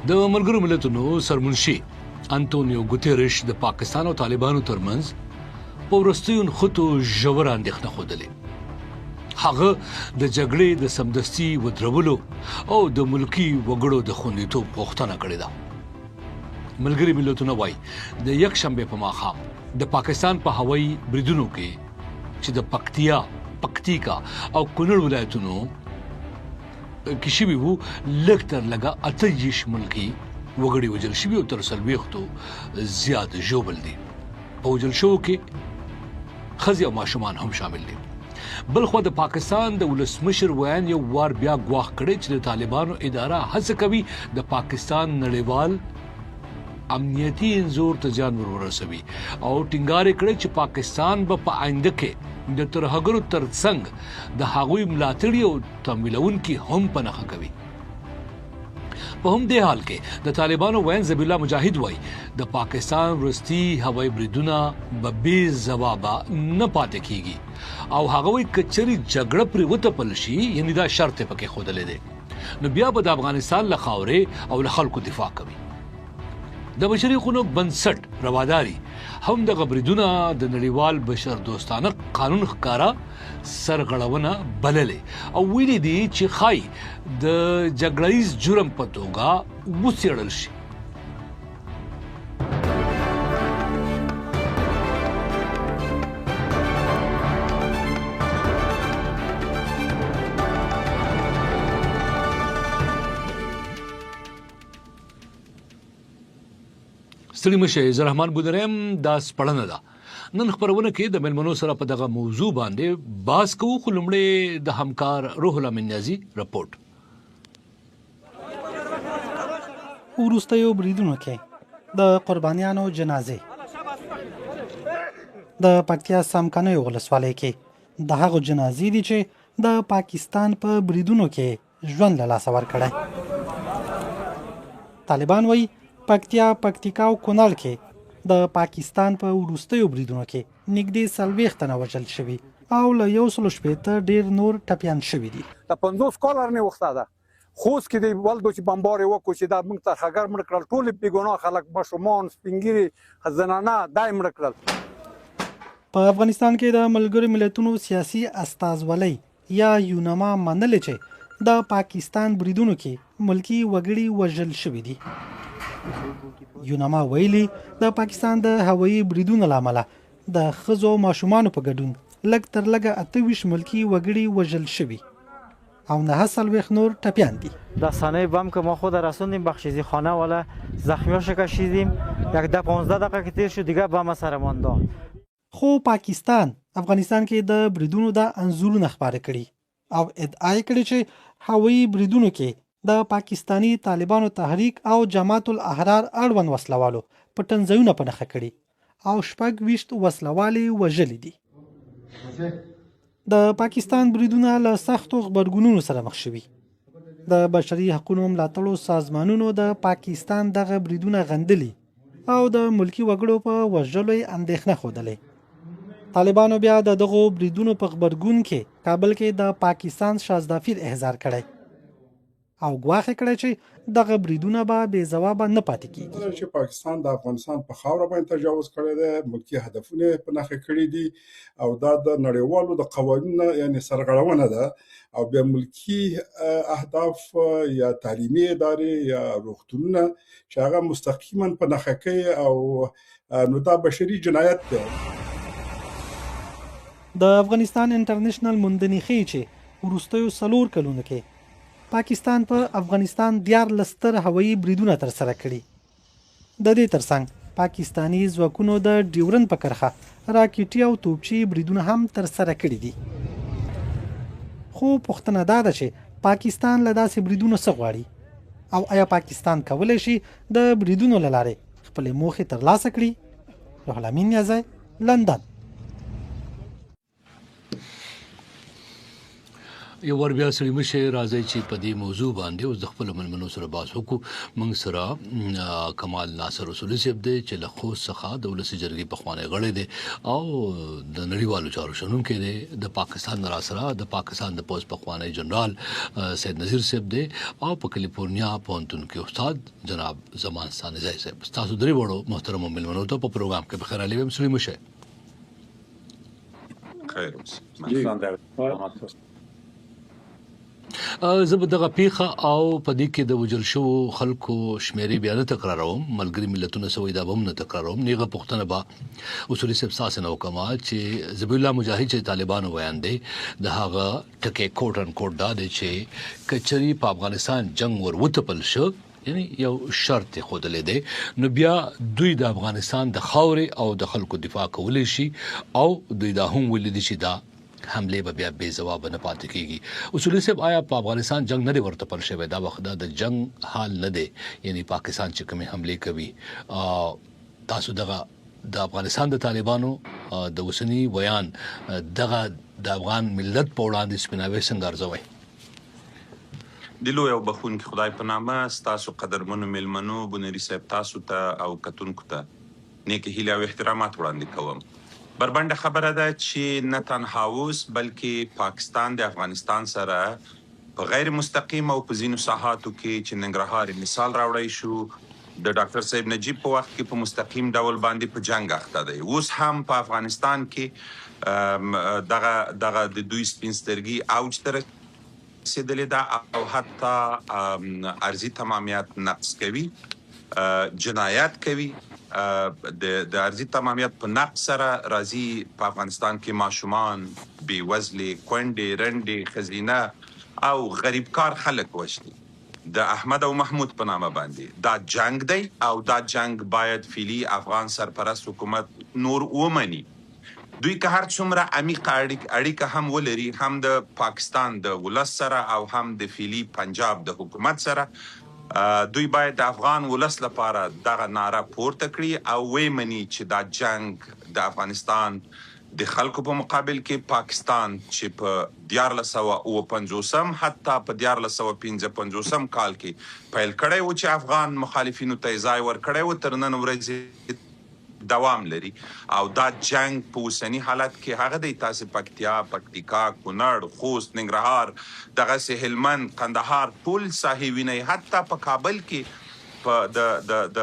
د ملګرو ملتونو سرمنشي انټونیو ګوتیرش د پاکستان او طالبانو ترمنځ په وروستیو نښتو ژوره اندېښنه ښودلې. هغه د جګړې د سمدستي ودرولو او د ملکي وګړو د خوندیتوب غوښتنه کړې ده. ملګري ملتونه وایي د یکشنبې په ماښام د پاکستان په هوایي بریدونو کې چې د پکتیا، پکتیکا او کونړ ولایتونو کې شوي وو، لږ تر لږه 28 ملکي وګړي وژل شوي او تر 40 زیات ژوبل دي. په وژل شوو کې ښځې او ماشومان هم شامل دي. بلخوا د پاکستان د ولسمشر ویاند یو وار بیا ګواښ کړی چې د طالبانو اداره هڅه کوي د پاکستان نړیوال امنیتي انځور ته زیان ور ورسوي او ټینګار یې کړی چې پاکستان به په آینده کې د ترهګرو ترڅنګ د هغوی ملاتړي او تمویلونکي هم په نښه کوي. په همدې حال کې د طالبانو ویاند ذبیح الله مجاهد وایي د پاکستان وروستي هوایي بریدونه به بې ځوابه نه پاتې کیږي او هغه وایي که چېرې جګړه پرې وتپل شي، یعنی دا شرط یې پکې ښودلی دی، نو بیا به د افغانستان له خاورې او له خلکو دفاع کوي. د بشري حقونو بنسټ رواداري هم دغه بریدونه د نړیوال بشر دوستانه قانون ښکاره سرغړونه بللې او ویلي دي چې ښایي د جګړه ییز جرم په توګه وڅېړل شي. ستړي مشه، زه رحمان بودریم، دا سپړنه ده. نن خبرونه کې د ملمنو سره په دغه موضوع باندې باس کوو، خو لومړی د همکار روح الله نیازی رپورت. وروستیو بریدونو کې د قربانیانو جنازې د پکتیا سمکنیو ولسوالۍ کې د هغو جنازې دي چې د پاکستان په بریدونو کې ژوند له لاسه ورکړی. طالبان وایي پکتیا، پکتیکا او کونړ کې د پاکستان په وروستیو بریدونو کې نږدې 40 تنه وژل شوي او له 160 ډېر نور ټپیان شوي دي. دا 50 کاله نه وخته ده خوست کې دی ولدو چې بمبار یې وکړو چې دا موږ ترهګر مړ کړل، ټول بې ګناه خلک، ماشومان، سپینږیري، زنانه دا یې مړه کړل. په افغانستان کې د ملګرو ملتونو سیاسي استازولۍ یا یونما منلې چې د پاکستان بریدونو کې ملکي وګړي وژل شوي دي. یونما ویلي د پاکستان د هوایي بریدونو له امله د ښځو او ماشومانو په ګډون لږ تر لږه 28 ملکي وګړي وژل شوي او 49 نور ټپیان دي. د صحنه بم که ما خود رسوندیم بخشیزی خانه والا زخمیاشو کشیدیم، یک ده 15 دقیقه که تیر شد دیگه بم سرمان داد. خو پاکستان افغانستان کې د بریدونو دا انځورونه خپاره کړي او ادعا یې کړې چې هوایي بریدونو کې د پاکستاني طالبانو تحریک او جماعت الاحرار اړوند وسلوالو پټنځایونه په نښه کړي او 26 وسلوال یې وژلي دي. د پاکستان بریدونه له سختو غبرګونونو سره مخ شوي. د بشري حقونو ملاتړو سازمانونو د پاکستان دغه بریدونه غندلي او د ملکي وګړو په وژلو یې اندېښنه ښودلې. طالبانو بیا د دغو بریدونو په غبرګون کې کابل کې د پاکستان شازدافیر احضار کړی او ګواښ یې کړی چې دغه بریدونه به بې ځوابه نه پاتې کیږي. چې پاکستان د افغانستان په خاوره باندې تجاوز کړی دی، ملکي هدفونه یې په نښه کړي دي او دا د نړیوالو د قوانینو یعنی سرغړونه ده او بیا ملکي اهداف یا تعلیمي ادارې یا روغتونونه چې هغه مستقیما په نښه کوي او نو دا بشري جنایت دی. د افغانستان انټرنشنل موندنې ښيي چې وروستیو 4 کلونو کې پاکستان په افغانستان 13 ستر هوایي بریدونه ترسره کړي. د دې ترڅنګ پاکستاني ځواکونو د ډیورند په کرښه راکټي او توپچي بریدونه هم ترسره کړي دي. خو پوښتنه دا ده چې پاکستان له داسې بریدونو څه غواړي او آیا پاکستان کولی شي د بریدونو له لارې خپلې موخې ترلاسه کړي؟ روح الامین نیازی، لندن. یو وار بیا سړي مشه راځي چې په دې موضوع باندې اوس د خپل ملمنو سره بحث وکړو. موږ سره کمال ناصر رسولي صاحب دی چې له خوست څخه د ولسي جرګې پخوانی غړی دی او د نړیوالو چارو شنونکی دی. د پاکستان را سره د پاکستان د پوځ پخوانی جنرال سید نذیر صاحب دی او په کالیفورنیا پوهنتون کې استاد جناب زمان ستانکزی صاحب. تاسو درې وړو محترمو ملمنو ته په پروګرام کې بخیر علی ویم. سړي مشه خیر اوسئ. زه به دغه پیښه او په دې کې د وژل شوو خلکو شمیرې بیا نه تکراروم، ملګري ملتونه سوی دا به هم نه تکراروم. نیغه پوښتنه به اصولي صاحب ستاسو نه وکم چې ذبیح الله مجاهد چې طالبانو ویاند دی، د هغه ټکی کوټ ان کوټ دا دی چې کچري په افغانستان جنگ ور وتپل شو، یعنی یو شرط یې ښودلی دی، نو بیا دوی د افغانستان د خاورې او د خلکو دفاع کولی شي، او دوی دا هم ویلي دي چې دا حملې به بیا بې ځوابه نه پاتې کیږي. اصولي صاحب، آیا په افغانستان جنگ نه دی ورتپل شوی؟ دا وخت دا د جنگ حال نه دی، یعنی پاکستان چې کومې حملې کوي، تاسو دغه د افغانستان د طالبانو د اوسني ویان دغه د افغان ملت په وړاندې سپیناوی څنګه ارزوئ؟ د لوی او بخښونکي خدای په نامه، ستاسو قدرمنو میلمنو بونیري صاحب، تاسو ته او کتونکو ته نیکې هیلې او احترامات وړاندې کوم. بربنډه خبره ده چې نه تنها اوس بلکې پاکستان د افغانستان سره په غیر مستقیم او په ځینو ساحاتو کې چې ننګرهار یې مثال راوړی شو، د ډاکټر صاحب نجیب په وخت کې په مستقیم ډول باندې په جنګ اخته دی. اوس هم په افغانستان کې دغه دغه د دوی سپین سترګي اوج ته رسېدلې ده او حتی ارضي تمامیت نقض کوي، جنایت کوي. د ارضي تمامیت په نقض سره راځي په افغانستان کې ماشومان، بې وزلې، کونډې، رنډې، ښځینه او غریبکار خلک وژني د احمد او محمود په نامه باندې. دا جنګ دی او دا جنګ باید فعلي افغان سرپرست حکومت نور ومني. دوی که هر څومره عمیقه اړیکه هم ولري، هم د پاکستان د ولس سره او هم د فعلي پنجاب د حکومت سره، دوی باید د افغان ولس لپاره دغه ناره پورته کړي او ویې مني چې دا جنګ د افغانستان د خلکو په مقابل کې پاکستان چې په 1357 حتی په 1355 کال کې پیل کړی و چې افغان مخالفینو ته یې ځای ورکړی و، تر نن ورځې دوام لري او دا جنګ په اوسني حالت کې هغه دی. تاسې پکتیا، پکتیکا، کونړ، خوست، ننګرهار، دغسې هلمند، قندهار ټول ساحې وینئ. حتی په کابل کې په د د د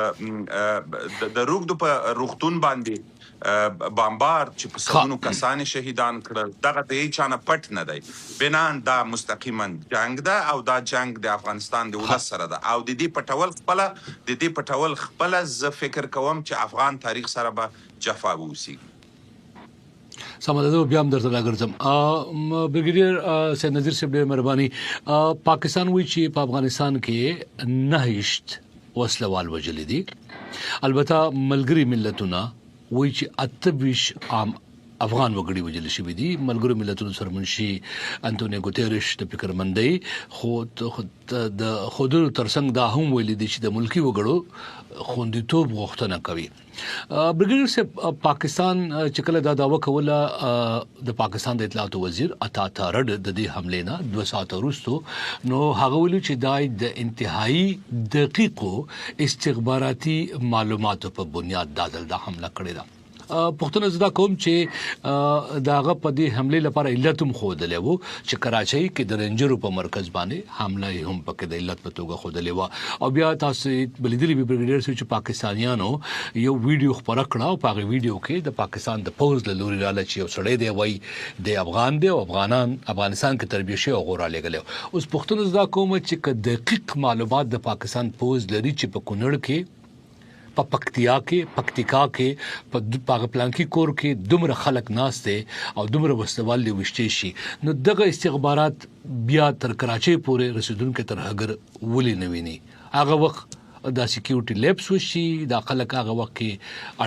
د روږدو په روغتون باندې بمبار چې په سلونو کسان یې شهیدان کړل، دغه د هیچا نه پټ نه دی. بناً دا مستقیما جنګ ده او دا جنګ د افغانستان د ولس سره ده او د دې پټول خپله د دې پټول خپله زه فکر کوم چې افغان تاریخ سره به جفا واوسیږي. سمه ده، زه بیا هم درته راګرځم. بریګیډیر سید نذیر صاحب، ډېر مهرباني. پاکستان وایي چې په افغانستان کې 29 وسلوال وژلي دي، البته ملګري ملتونه وایي چې 28 عام افغان وګړي وژل شوي دي. ملګرو ملتونو سرمنشي انټونیو ګوتیرش د فکرمندۍ خو د ښودلو ترڅنګ دا هم ویلي دي چې د ملکي وګړو خوندیتوب غوښتنه کوي. بریګیډیر صاحب، پاکستان چې کله دا دعوه کوله، د پاکستان د اطلاعاتو وزیر عطا تارړ د دې حملې نه 2 ساعته وروسته، نو هغه ویلي چې دا د انتهایی دقیقو استخباراتي معلوماتو په بنیاد دا ځل دا حمله کړې ده. پوښتنه زه دا کوم چې د هغه په دې حملې لپاره علت هم ښودلی وو چې کراچۍ کې د رینجرو په مرکز باندې حمله یې هم پکې د علت په توګه ښودلې وه. او بیا تاسو به لیدلي وي بریګیډیر صاحب چې پاکستانیانو یو ویډیو خپره کړه او په هغې ویډیو کې د پاکستان د پوځ له لوري راغله چې یو سړی دی، وایي دی افغان دی او افغانان افغانستان کې تربیه شوی او هغو رالیږلی. اوس پوښتنه زه دا کوم چې که دقیق معلومات د پاکستان پوځ لري چې په کونړ کې، په پکتیا کې، پکتیکا کې، په هغه پلانکي کور کې دومره خلک ناست دي او دومره وسلوال دي ویشتی شي، نو دغه استخبارات بیا تر کراچۍ پورې رسیدونکي ترهګر ولې نه ویني؟ هغه وخت دا سکیورټي لیپس وشي، دا خلک هغه وخت کې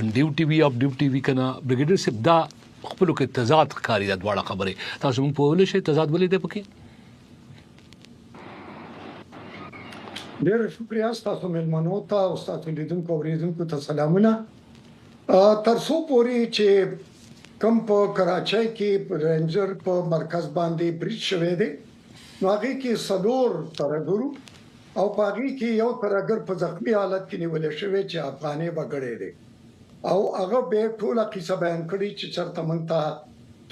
ان ډیوټي وي، اف ډیوټي وي کنه؟ بریګیډیر صاحب، دا خپلو کې تضاد ښکاري دا دواړه خبرې، تاسو موږ پوهولی شئ تضاد ولې دی پکې؟ ډېره شکریه. ستاسو مېلمنو ته او ستاسو لیدونکو او اورېدونکو ته سلامونه. تر څو پورې چې کوم په کراچۍ کې رینجر په مرکز باندې برید شوی دی، نو هغې کې څلور ترهګر او په هغې کې یو ترهګر په زخمی حالت کې نیول شوی چې افغاني وګړی دی او هغه به ټوله قصه بیان کړي چې چرته مونږ ته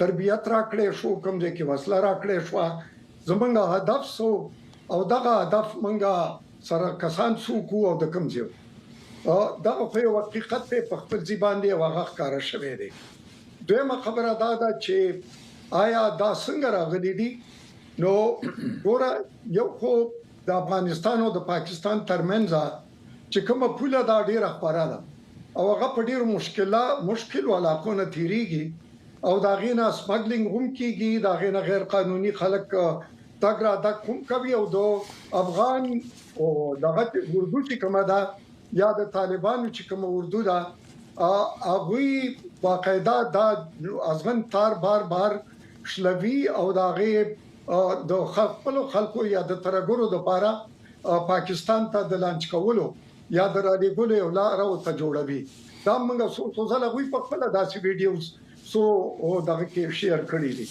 تربیت راکړې شو، کوم ځای کې وسله راکړې شو، زمونږ هدف سو او دغه هدف مونږ سره کسان څوک او د کوم ځای. دغه خو یو حقیقت دی په خپل ځای باندې او هغه ښکاره شوی دی. دویمه خبره دا ده چې آیا دا څنګه راغلي دي؟ نو ګوره، یو خو د افغانستان او د پاکستان ترمنځ چې کومه پوله دا ډیره خپره ده او هغه په ډیرو مشکلو علاقو نه تیریږي او د هغې نه سمګلینګ هم کیږي، د هغې نه غیر قانوني خلک تګ راتګ هم کوي او د افغان او دغه اردو چې کومه ده یا د طالبانو چې کومه اردو ده، هغوی باقاعده دا ازغن تار بار بار شلوي او د هغې د خپلو خلکو یا د ترهګرو دپاره پاکستان ته د لانچ کولو یا د رالیږلو یو لاره ورته جوړوي. دا موږ څو څو ځله هغوی په خپله داسې ویډیوز څو دغه کې شیر کړي دي.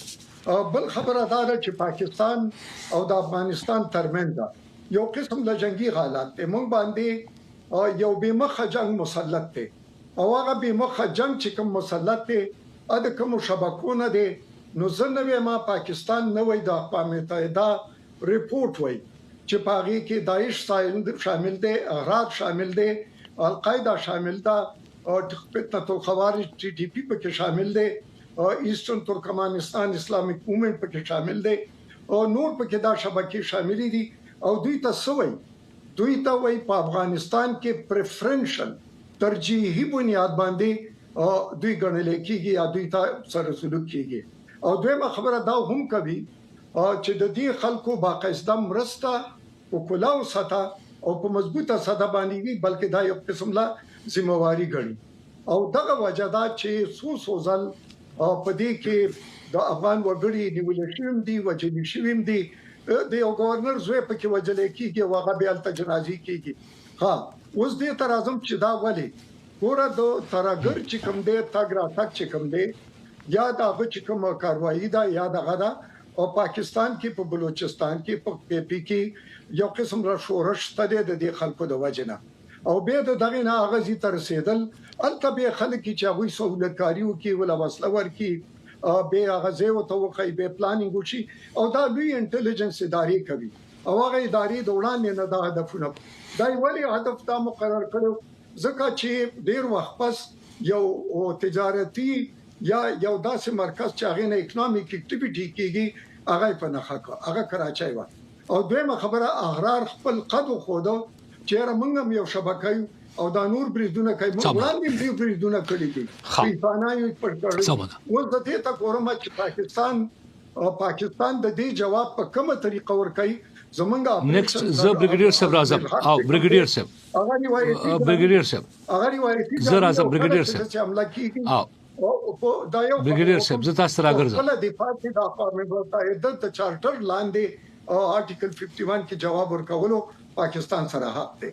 بل خبره دا ده چې پاکستان او د افغانستان ترمنځ یو قسم له جنګي حالات دی، موږ باندې یو بې مخه جنګ مسلط دی او هغه بې مخه جنګ چې کوم مسلط دی د کومو شبکو نه دی. نو زه نه وایم پاکستان نه وایي، د اقوام متحده رپورټ وایي چې په هغې کې داعش شامل دی، احرار شامل دی، القاعده شامل ده، فتنة الخوارج ټي ټي پي پکې شامل دی، ایسټرن ترکمانستان اسلامیک موومنټ پکې شامل دی او نور پکې دا شبکې شاملې دي. او دوی ته څه وایي؟ دوی ته وایي په افغانستان کې پریفرنشل ترجیحي بنیاد باندې دوی ګڼل کېږي یا دوی ته سره سلوک کېږي. او دویمه خبره دا هم کوي چې د دې خلکو باقاعده مرسته په کلاو سطح او په مضبوطه سطح باندې وي، بلکې دا یو قسم له ذمہواري ګڼي. او دغه وجه ده چې څو څو ځل په دې کې د افغان وګړي نیول شوي هم دي، وژل شوي هم دي. د یو گورنر زوی پکې وژل کېږي او هغه بیا هلته جنازې کېږي. ها اوس دې ته راځم چې دا ولې ګوره د ترهګر چې کوم دی تګ راتګ چې کوم دی یا د هغه چې کوم کاروایی ده یا دغه ده، او پاکستان کې په بلوچستان کې په پی پی کې یو قسم را شورش شته دی د دې خلکو د وجې نه، او بیا د دغې نه هغه ځای ته رسېدل، هلته بیا خلک چې هغوی سهولتکاري وکړي، وله وسله ورکړي، بیا هغه ځای ورته وښایي، بیا پلانینګ وشي او دا لوی انټلیجنس ادارې کوي. او هغه ادارې د وړاندې نه دا هدفونه دا یې ولې هدف دا مقرر کړو؟ ځکه چې ډېر وخت پس یو تجارتي یا یو داسې مرکز چې هغې نه اکنامیک اکټیویټي کېږي هغه یې په نښه کړه، هغه کراچۍ وه. او دویمه خبره احرار خپل قد وښوده چې یاره موږ هم یو شبکه یو او دا نور بریدونه کوي، موږ وړاندې هم ډېر بریدونه کړي دي، پیسانه یې پټ کړي. اوس د دې ته ګورم چې پاکستان د دې جواب په کومه طریقه ورکوي. زمونږ نیکسټ زه بریګیډیر صاحب راځم. او بریګیډیر صاحب، هغه روایتي بریګیډیر صاحب، هغه روایتي زه راځم بریګیډیر صاحب. چې حمله کیږي او دا یو بریګیډیر صاحب زه تاسو ته راګرځم. خپله دفاع کې د اقوام متحده د چارټر لاندې آرټیکل 51 کې جواب ورکولو پاکستان سره حق دی.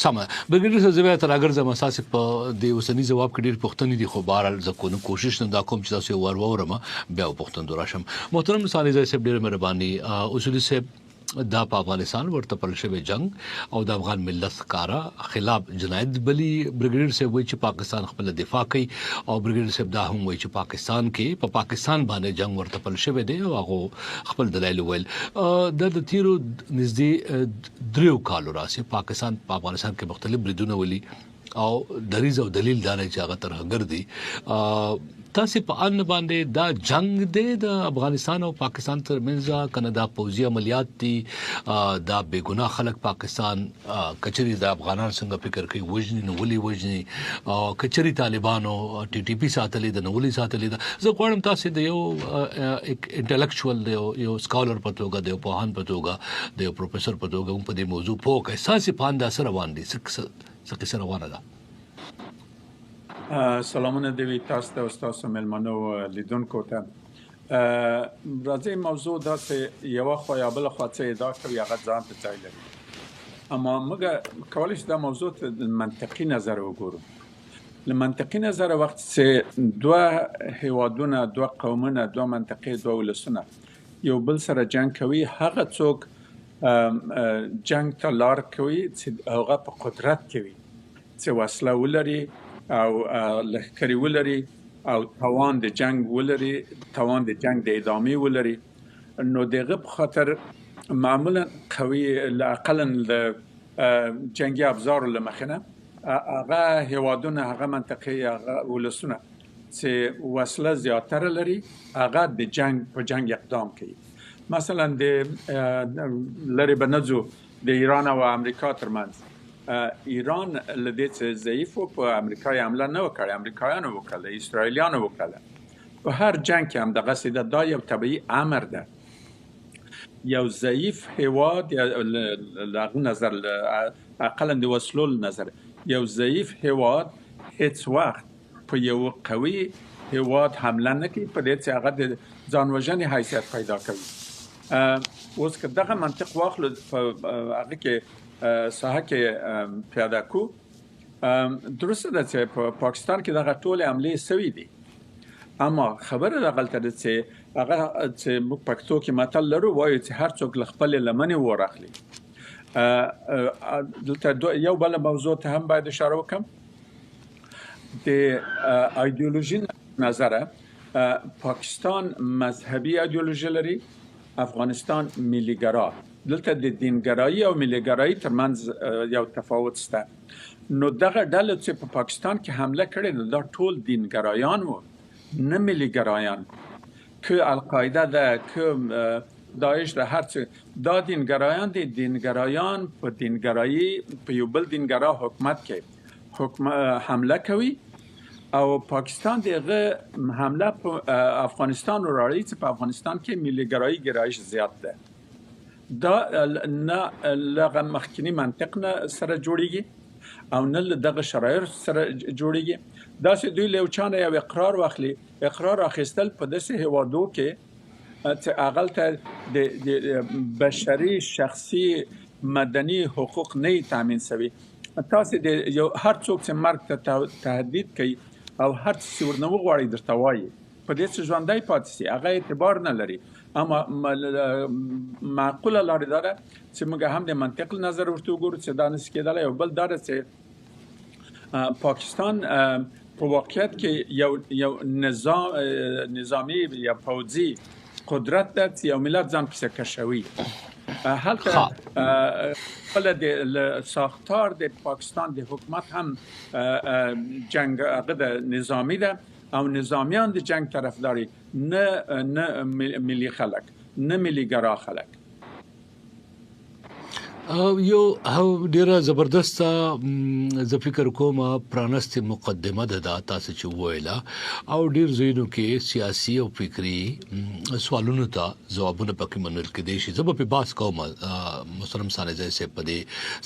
سمه بریګیډیر صاحب، زه بیا ته راګرځم. تاسې په دې اوسني ځواب کې ډېر پوښتنې دي، خو بهرحال زه کوشش نه دا کوم چې تاسو یې ور واورم بیا پوښتنو راشم. محترم ستانکزی صاحب ډېره مهرباني. اصولي صاحب، دا په افغانستان ورته پل شوی جنگ او د افغان ملت ښکاره خلاف جنایت بلی. بریګیډیر صاحب وایي چې پاکستان خپل دفاع کوي او بریګیډیر صاحب دا هم وایي چې پاکستان کې په پاکستان باندې جنگ ورته پل شوی دی او هغه خپل دلایل وویل. دا د تیرو نږدې 3 کالو راهیسې پاکستان په افغانستان کې مختلف بریدونه ولي او دریځ او دلیل دا دی چې هغه ترهګر دي. تاسې په ان باندې دا جنگ دی د افغانستان او پاکستان ترمنځ کنه دا پوځي عملیات دي؟ دا بېګناه خلک پاکستان کچري د افغانان څنګه فکر کوي وژني نو ولې وژني؟ کچري طالبانو ټي ټي پي ساتلې ده نو ولې ساتلې ده؟ زه غواړم تاسې د یو انټلیکچوال، د یو سکالر په توګه، د یو پوهان په توګه، د یو پروفیسور په توګه موږ په دې موضوع پوه کړئ. ستاسې په اند دا څه روان دي، څه قصه روانه ده؟ سلامونه دی وي تاسو ته او ستاسو مېلمنو لیدونکو ته. راځئ موضوع داسې یوه خوا یا بله خوا څه ادعا کوي هغه ځان ته ځای لري، اما موږ کولی شو دا موضوع ته د منطقي نظر وګورو. له منطقي نظره وخت چې دوه هیوادونه، دوه قومونه، دوه منطقې، دوه ولسونه یو بل سره جنګ کوي، هغه څوک جنګ ته لار کوي چې هغه په قدرت کې وي، چې وسله ولري او لښکرې ولري او توان د جنګ ولري، توان د جنګ د ادامې ولري. نو د هغه په خاطر معمولا قوي، اقلا د جنګي ابزارو له مخې نه، هغه هیوادونه، هغه منطقې، هغه ولسونه چې وسله زیاتره لري، هغه د جنګ په جنګ اقدام کوي. مثلا د لرې به نه ځو، د ایران او امریکا ترمنځ، ایران له دې چې ضعیف و، په امریکا یې حمله نه وکړه، امریکایانو وکړه، اسراییلیانو وکړه. په هر جنګ کې هم دغسې ده، دا یو طبیعي امر ده. یو ضعیف هیواد یا له هغه نظر، اقلا د وسلو له نظر، یو ضعیف هیواد هیڅ وخت په یو قوي هیواد حمله نه کوي، په دې چې هغه د ځان وژنې حیثیت پیدا کوي. اوس که دغه منطق واخلو، په هغه کې ساحه کې پیاده کو، درسته ده چې په پاکستان کې دغه ټولې حملې سوي دي، اما خبره دغلته ده چې هغه چې موږ پښتو کې متل لرو، وایو چې هر څوک له خپلې لمنې اور اخلي. دلته یو بل موضوع ته هم باید اشاره وکړم. د ایدیولوژي نظره پاکستان مذهبي ایدیولوژي لري، افغانستان ملي ګرا. دلته د دینګرایي او ملي ګرایي ترمنځ یو تفاوت شته. نو دغه ډله چې په پاکستان کې حمله کړې ده، دا ټول دینګرایان وو، نه ملي ګرایان. که القاعده ده، که داعش ده، هر څه، دا دینګرایان دي. دینګرایان په دینګرایي په یو بل دینګرا حکومت کې حمله کوي او پاکستان دغه حمله په افغانستان راړي چې په افغانستان کې ملي ګرایي ګرایش زیات ده. دا نه لغه مخکنی منطق نه سره جوړیږي او نه له دغه شرایط سره جوړیږي. داسې دوی له یو چا نه یو اقرار واخلي، اقرار اخیستل په داسې هیوادو کې چې هغلته د بشري شخصي مدني حقوق نه تامین شوي، تاسو د یو هر څوک چې مرګ ته تهدید کوي او هر څه چې ورنه وغواړي درته وایي، په دې چې ژوندی پاتې شي، هغه اعتبار نه لري. اما معقوله لارې دا ده چې موږ هم د منطق له نظر ورته وګورو چې دا نشي کېدلی، او بل دا ده چې پاکستان په واقعیت کې یو یو نظام نظامی یا پوځي قدرت ده چې یو ملت ځان پسې کشوي. هلته خپل د ساختار د پاکستان د حکومت هم جنگ هغه د نظامی ده او نظامیان د جنگ طرفداري، نه نه ملي خلک، نه ملي ګرا خلک. یو ډیره زبردسته، زه فکر کوم، پرانستې مقدمه ده دا تاسو چې وویله او ډیر ځایونو کې سیاسي او فکری سوالونو ته ځوابونه پکې منل کېدای شي. زه به په باس کوم محترم سانزی صاحب په دې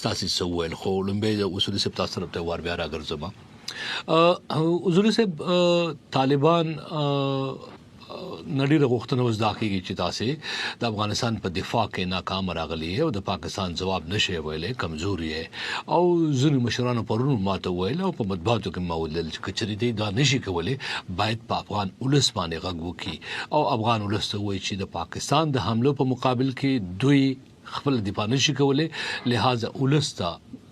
تاسو څه وویل، خو لومبه اصولي صاحب تاسو ته وار بیا راګرځم. اصولي صاحب، طالبان نړۍ غوښتنه اوس دا کیږي چې تاسو د افغانستان په دفاع کې ناکام راغلي او د پاکستان ځواب نشي ویلې، کمزوري او ځینې مشرانو پرون ماته ویل او په مطبوعاتو کې ما ولیدل چې کچري دی دا نشي کولای، باید په افغان ولس باندې غږ وکړي او افغان ولس ته وایي چې د پاکستان د حملو په مقابل کې دوی خپل دفاع نشي کولای، لہذا ولس ته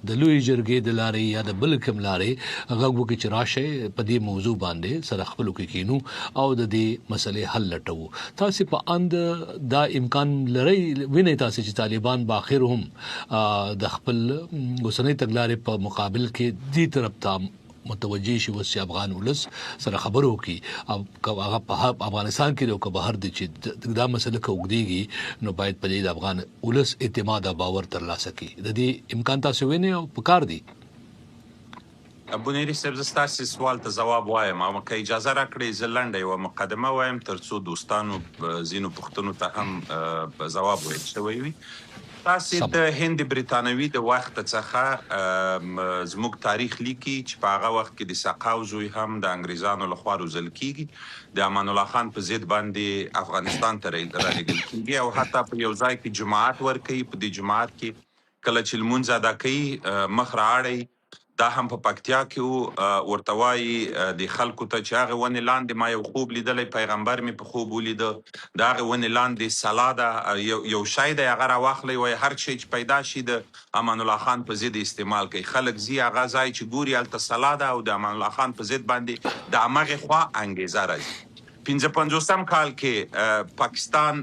د لوی جرګې د لارې یا د بل کوم لارې غږ وکړي چې راشه په دې موضوع باندې سره خپلو کې کینو او د دې مسلې حل لټوو. تاسو په اند دا امکان لري، وینئ تاسو چې طالبان به اخر هم د خپل اوسنۍ تګلارې په مقابل کې دې طرف ته متوجه شي اوس چې افغان ولس سره خبرو وکړي او که هغه په افغانستان کې دی او که بهر دی، چې دا مسله که اوږدېږي نو باید په دې د افغان ولس اعتماد او باور ترلاسه کړي؟ د دې امکان تاسو وینئ او په کار دی؟ بونیری صاحب، زه ستاسو سوال ته ځواب وایم او که اجازه راکړئ زه لنډه یوه مقدمه وایم ترڅو دوستانو ځینو پوښتنو ته هم ځواب ویل شوی وي. تاسې د هند بریتانوي د وخت څخه زموږ تاریخ لیکي چې په هغه وخت کې د سقاو زوی هم د انګریزانو لخوا روزل کیږي، د امان الله خان په ضد باندې افغانستان ته رالیږل کیږي او حتی په یو ځای کې جماعت ورکوي. په دې جماعت کې کله چې لمونځ ادا کوي، مخ رااړوي. دا هم په پکتیا کې وو، ورته وايي د خلکو ته چې هغې ونې لاندې ما یو خوب لیدلی، پیغمبر مې په خوب ولیده، د هغې ونې لاندې سلا ده، یو شی دی، هغه راواخلئ، وایي هر شی چې پیدا شي د امان الله خان په ضد استعمال کړئ. خلک ځي هغه ځای چې ګوري هلته سلا ده او د امان الله خان په ضد باندې د همغې خوا انګېزه راځي. پنځه پنځوسم کال کې پاکستان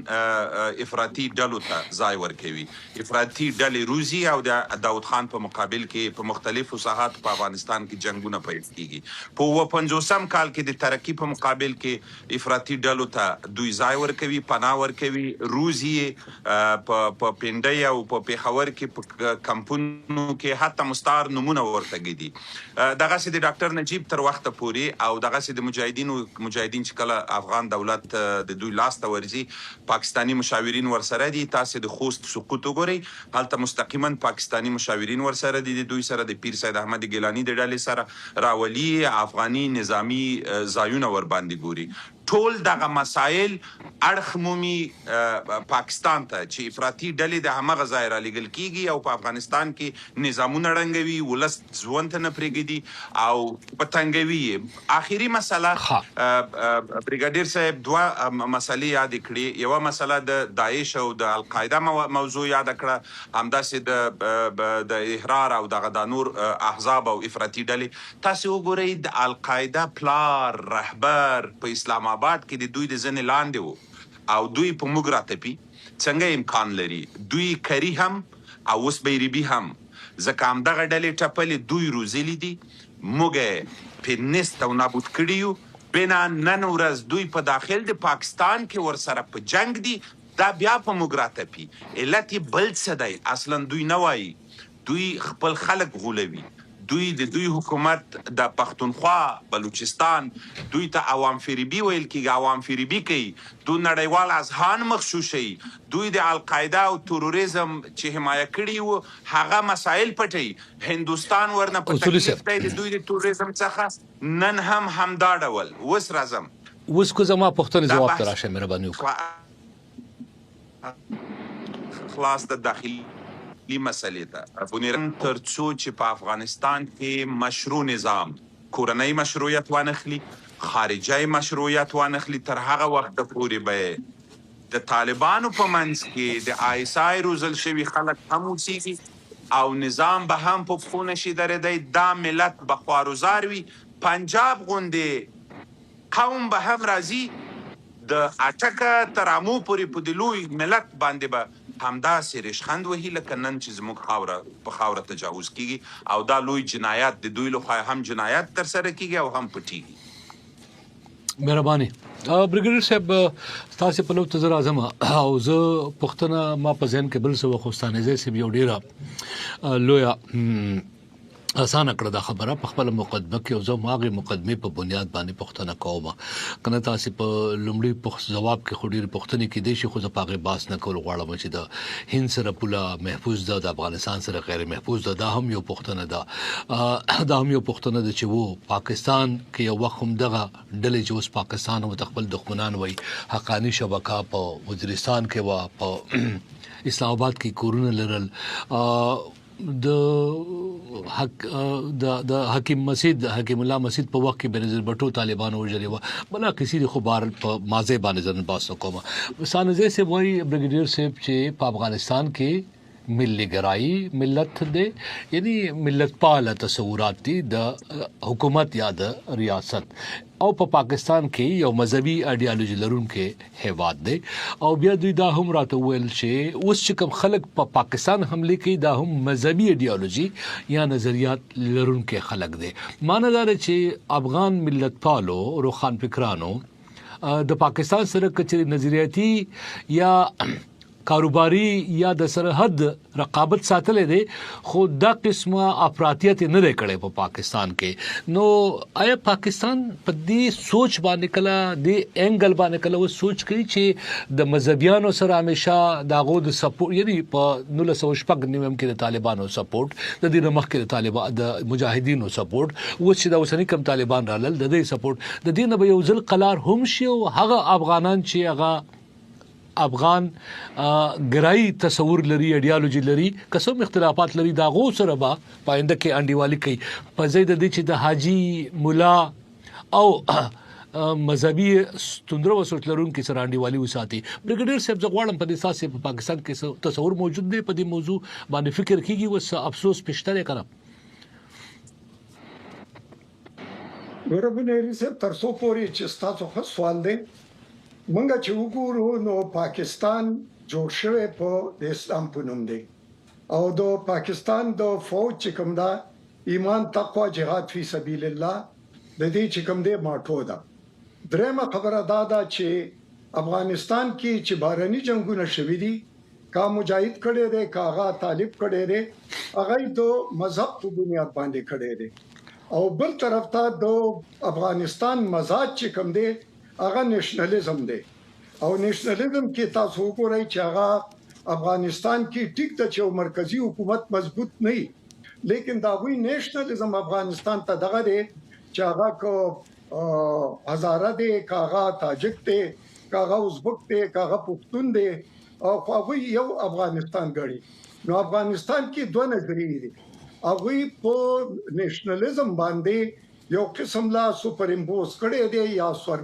افراطي ډلو ته ځای ورکوي، افراطي ډلې روزي او د داود خان په مقابل کې په مختلفو ساحاتو په افغانستان کې جنګونه پیل کیږي. په اووه پنځوسم کال کې د ترقي په مقابل کې افراطي ډلو ته دوی ځای ورکوي، پناه ورکوي، روزي یې په په پنډۍ او په پېښور کې په کمپونو کې حتی مستعار نومونه ورته ږدي. دغسې د ډاکټر نجیب تر وخته پورې او دغسې د مجاهدینو، مجاهدین چې کله افغان دولت د دوی لاس ته ورځي پاکستاني مشاورین ورسره دي، تاسې د خوست سقوط وګورئ هلته مستقیما پاکستاني مشاورین ورسره دي، د دوی سره د پیر سید احمد ګیلاني د ډلې سره راولي یې، افغاني نظامي ځایونه ورباندې ګوري. ټول دغه مسایل اړخ مومي پاکستان ته چې افراطي ډلې د همغه ځایه رالیږل کیږي او په افغانستان کې نظامونه ړنګوي، ولس ژوند ته نه پریږدي او په تنګوي یې. اخري مسله بریګاډیر صاحب دوه مسلې یادې کړې، یوه مسله د داعش او د القاعده موضوع یاده کړه، همداسې د د احرار او دغه دا نور احزاب او افراطي ډلې. تاسې وګورئ د القاعده پلار، رهبر، په اسلام آباد کې د دوی د زنې لاندې وو او دوی په موږ راتپي، څنګه امکان لري؟ دوی کري هم او اوس به یې ریبي هم، ځکه همدغه ډلې ټپلې دوی روزلي دي، موږ یې پرې نیست او نابود کړي یو، بناً نن ورځ دوی په داخل د پاکستان کې ورسره په جنګ دي، دا بیا په موږ راتپي، علت یې بل څه دی، اصلاً دوی نه وايي، دوی خپل خلک غولوي، دوی د دوی حکومت د پښتونخوا، بلوچستان دوی ته عوام فریبي ویل کیږي، عوام فریبي کوي، دوی نړیوال اذهان مغشوشوي، دوی د القاعده او تروریزم چې حمایه کړي وو هغه مسایل پټوي، هندوستان ورنه په اصولي تکلیف صاحب. دی د دوی د تروریزم څخه، نن هم همدا ډول. اوس راځم. اوس که زما پوښتنې دا ځواب ته بحث راشه مهرباني وکړه. خلاص د داخلي مسئلې ته بونیرن تر څو چې په افغانستان کې مشروع نظام کورنۍ مشروعیت وانخلي، خارجی مشروعیت وانخلي، تر هغه وخته پورې به د طالبانو په منځ کې د آی اس آی روزل شوي خلک هم اوسیږي او نظام به هم په پښو نشي درېدی، دا ملت به خوار و زار وي، پنجاب غوندې قوم به هم راځي د اټکه تر امو پورې په دې لوی ملت باندې به همداسې ریشخند وهي لکه نن چې زموږ خاوره په خاوره تجاوز کیږي او دا لوی جنایت د دوی لخوا هم جنایت ترسره کیږي او هم پټیږي. مهرباني بریګیډیر صاحب، ستاسو په لور ته زه راځم او زه پوښتنه ما په ذهن کې بل څه وخت ستانیزی صاحب یو ډیره لویه اسانه کړه دا خبره په خپل مقدمه کې او زه هم هغې مقدمې په بنیاد باندې پوښتنه کوم. کنه تاسو په لومړي ځواب کې خو ډېرې پوښتنې کېدای شي، خو زه په هغې بحث نه کول غواړم چې د هند سره پوله محفوظ ده، د افغانستان سره غیر محفوظ ده. دا هم یو پوښتنه ده، دا هم یو پوښتنه ده چې وو پاکستان کې یو وخت هم دغه ډلې چې اوس پاکستان ورته خپل دښمنان وایي، حقاني شبکه په وزیرستان کې وه، په اسلام آباد کې کورونه لرل، د حق د د حکیم مسید حکیم الله مسید په وخت کې بنظیر بټو طالبانو وژلې و بلا کیسې دي، خو بار په مازه باندې ځن باس کوم. سانزه صاحب وایي بریګیډیر صاحب چې په افغانستان کې ملي ګرایي ملت دی، یعنی ملت پاله تصورات دي د حکومت یا د ریاست، او په پاکستان کې یو مذهبي ایډیالوژي لرونکی هیواد دی. او بیا دوی دا هم راته وویل چې اوس چې کوم خلک په پاکستان حمله کوي دا هم مذهبي ایډیالوژي یا نظریات لرونکی خلک دی. معنی دا ده چې افغان ملتپالو روښانفکرانو د پاکستان سره که چېرې نظریاتي یا کاروباري یا د سرحد رقابت ساتلی دی، خو دا قسمه افراطیت نه دی کړی په پاکستان کې. نو آیا پاکستان په دې سوچ باندې کله، دې انګل باندې کله اوس سوچ کوي چې د مذهبیانو سره همیشه د هغو د سپورټ، یعنی په 1996 کې د طالبانو سپورټ، د دې نه مخکې د طالبان د مجاهدینو سپورټ، اوس چې د اوسني کم طالبان رالل د دې سپورټ، د دې نه به یو ځل قلار هم شي او هغه افغانان چې هغه افغان ګرای تصور لري، ایډیالوژي لري، که څه هم اختلافات لري، د هغو سره به په آینده کې انډیوالي کوي، په ځای د دې چې د حاجي، ملا او مذهبي تندرو سوچ لرونکي سره انډیوالي وساتي. بریګیډیر صاحب، زه غواړم په دې تاسو په پاکستان کې تصور موجود دی، په دې موضوع باندې فکر کیږي، اوس افسوس پښته دی کنه؟ ګوره بنیری صاحب، تر څو پورې چې ستاسو ښه سوال دی، مونږ چې وګورو نو پاکستان جوړ شوی په د اسلام په نوم دی، او د پاکستان د فوج چې کوم ده، ایمان، تقوا، جهاد فی سبیل الله د دې چې کوم دی ماټو ده. درېمه خبره دا ده چې افغانستان کې چې بهرني جنگونه شوي دي، کا مجاهد کړی دی، کا هغه طالب کړی دی، هغه د مذهب په بنیاد باندې کړی دی. او بل طرف ته د افغانستان مزاج چې کوم دی هغه نېشنلیزم دی، او نېشنلیزم کې تاسو وګورئ چې هغه افغانستان کې ټیک ده چې مرکزی حکومت مضبوط نه وي، لیکن د هغوی نېشنلیزم افغانستان ته دغه دی چې هغه که هزاره دی، که هغه تاجک دی، که هغه ازبک دی، که هغه پښتون دی، او خو هغوی یو افغانستان ګڼي. نو افغانستان کې دوه نظریې دي. هغوی په نېشنلیزم باندې یو قسم لا سپر امپوز کړی دی یا سور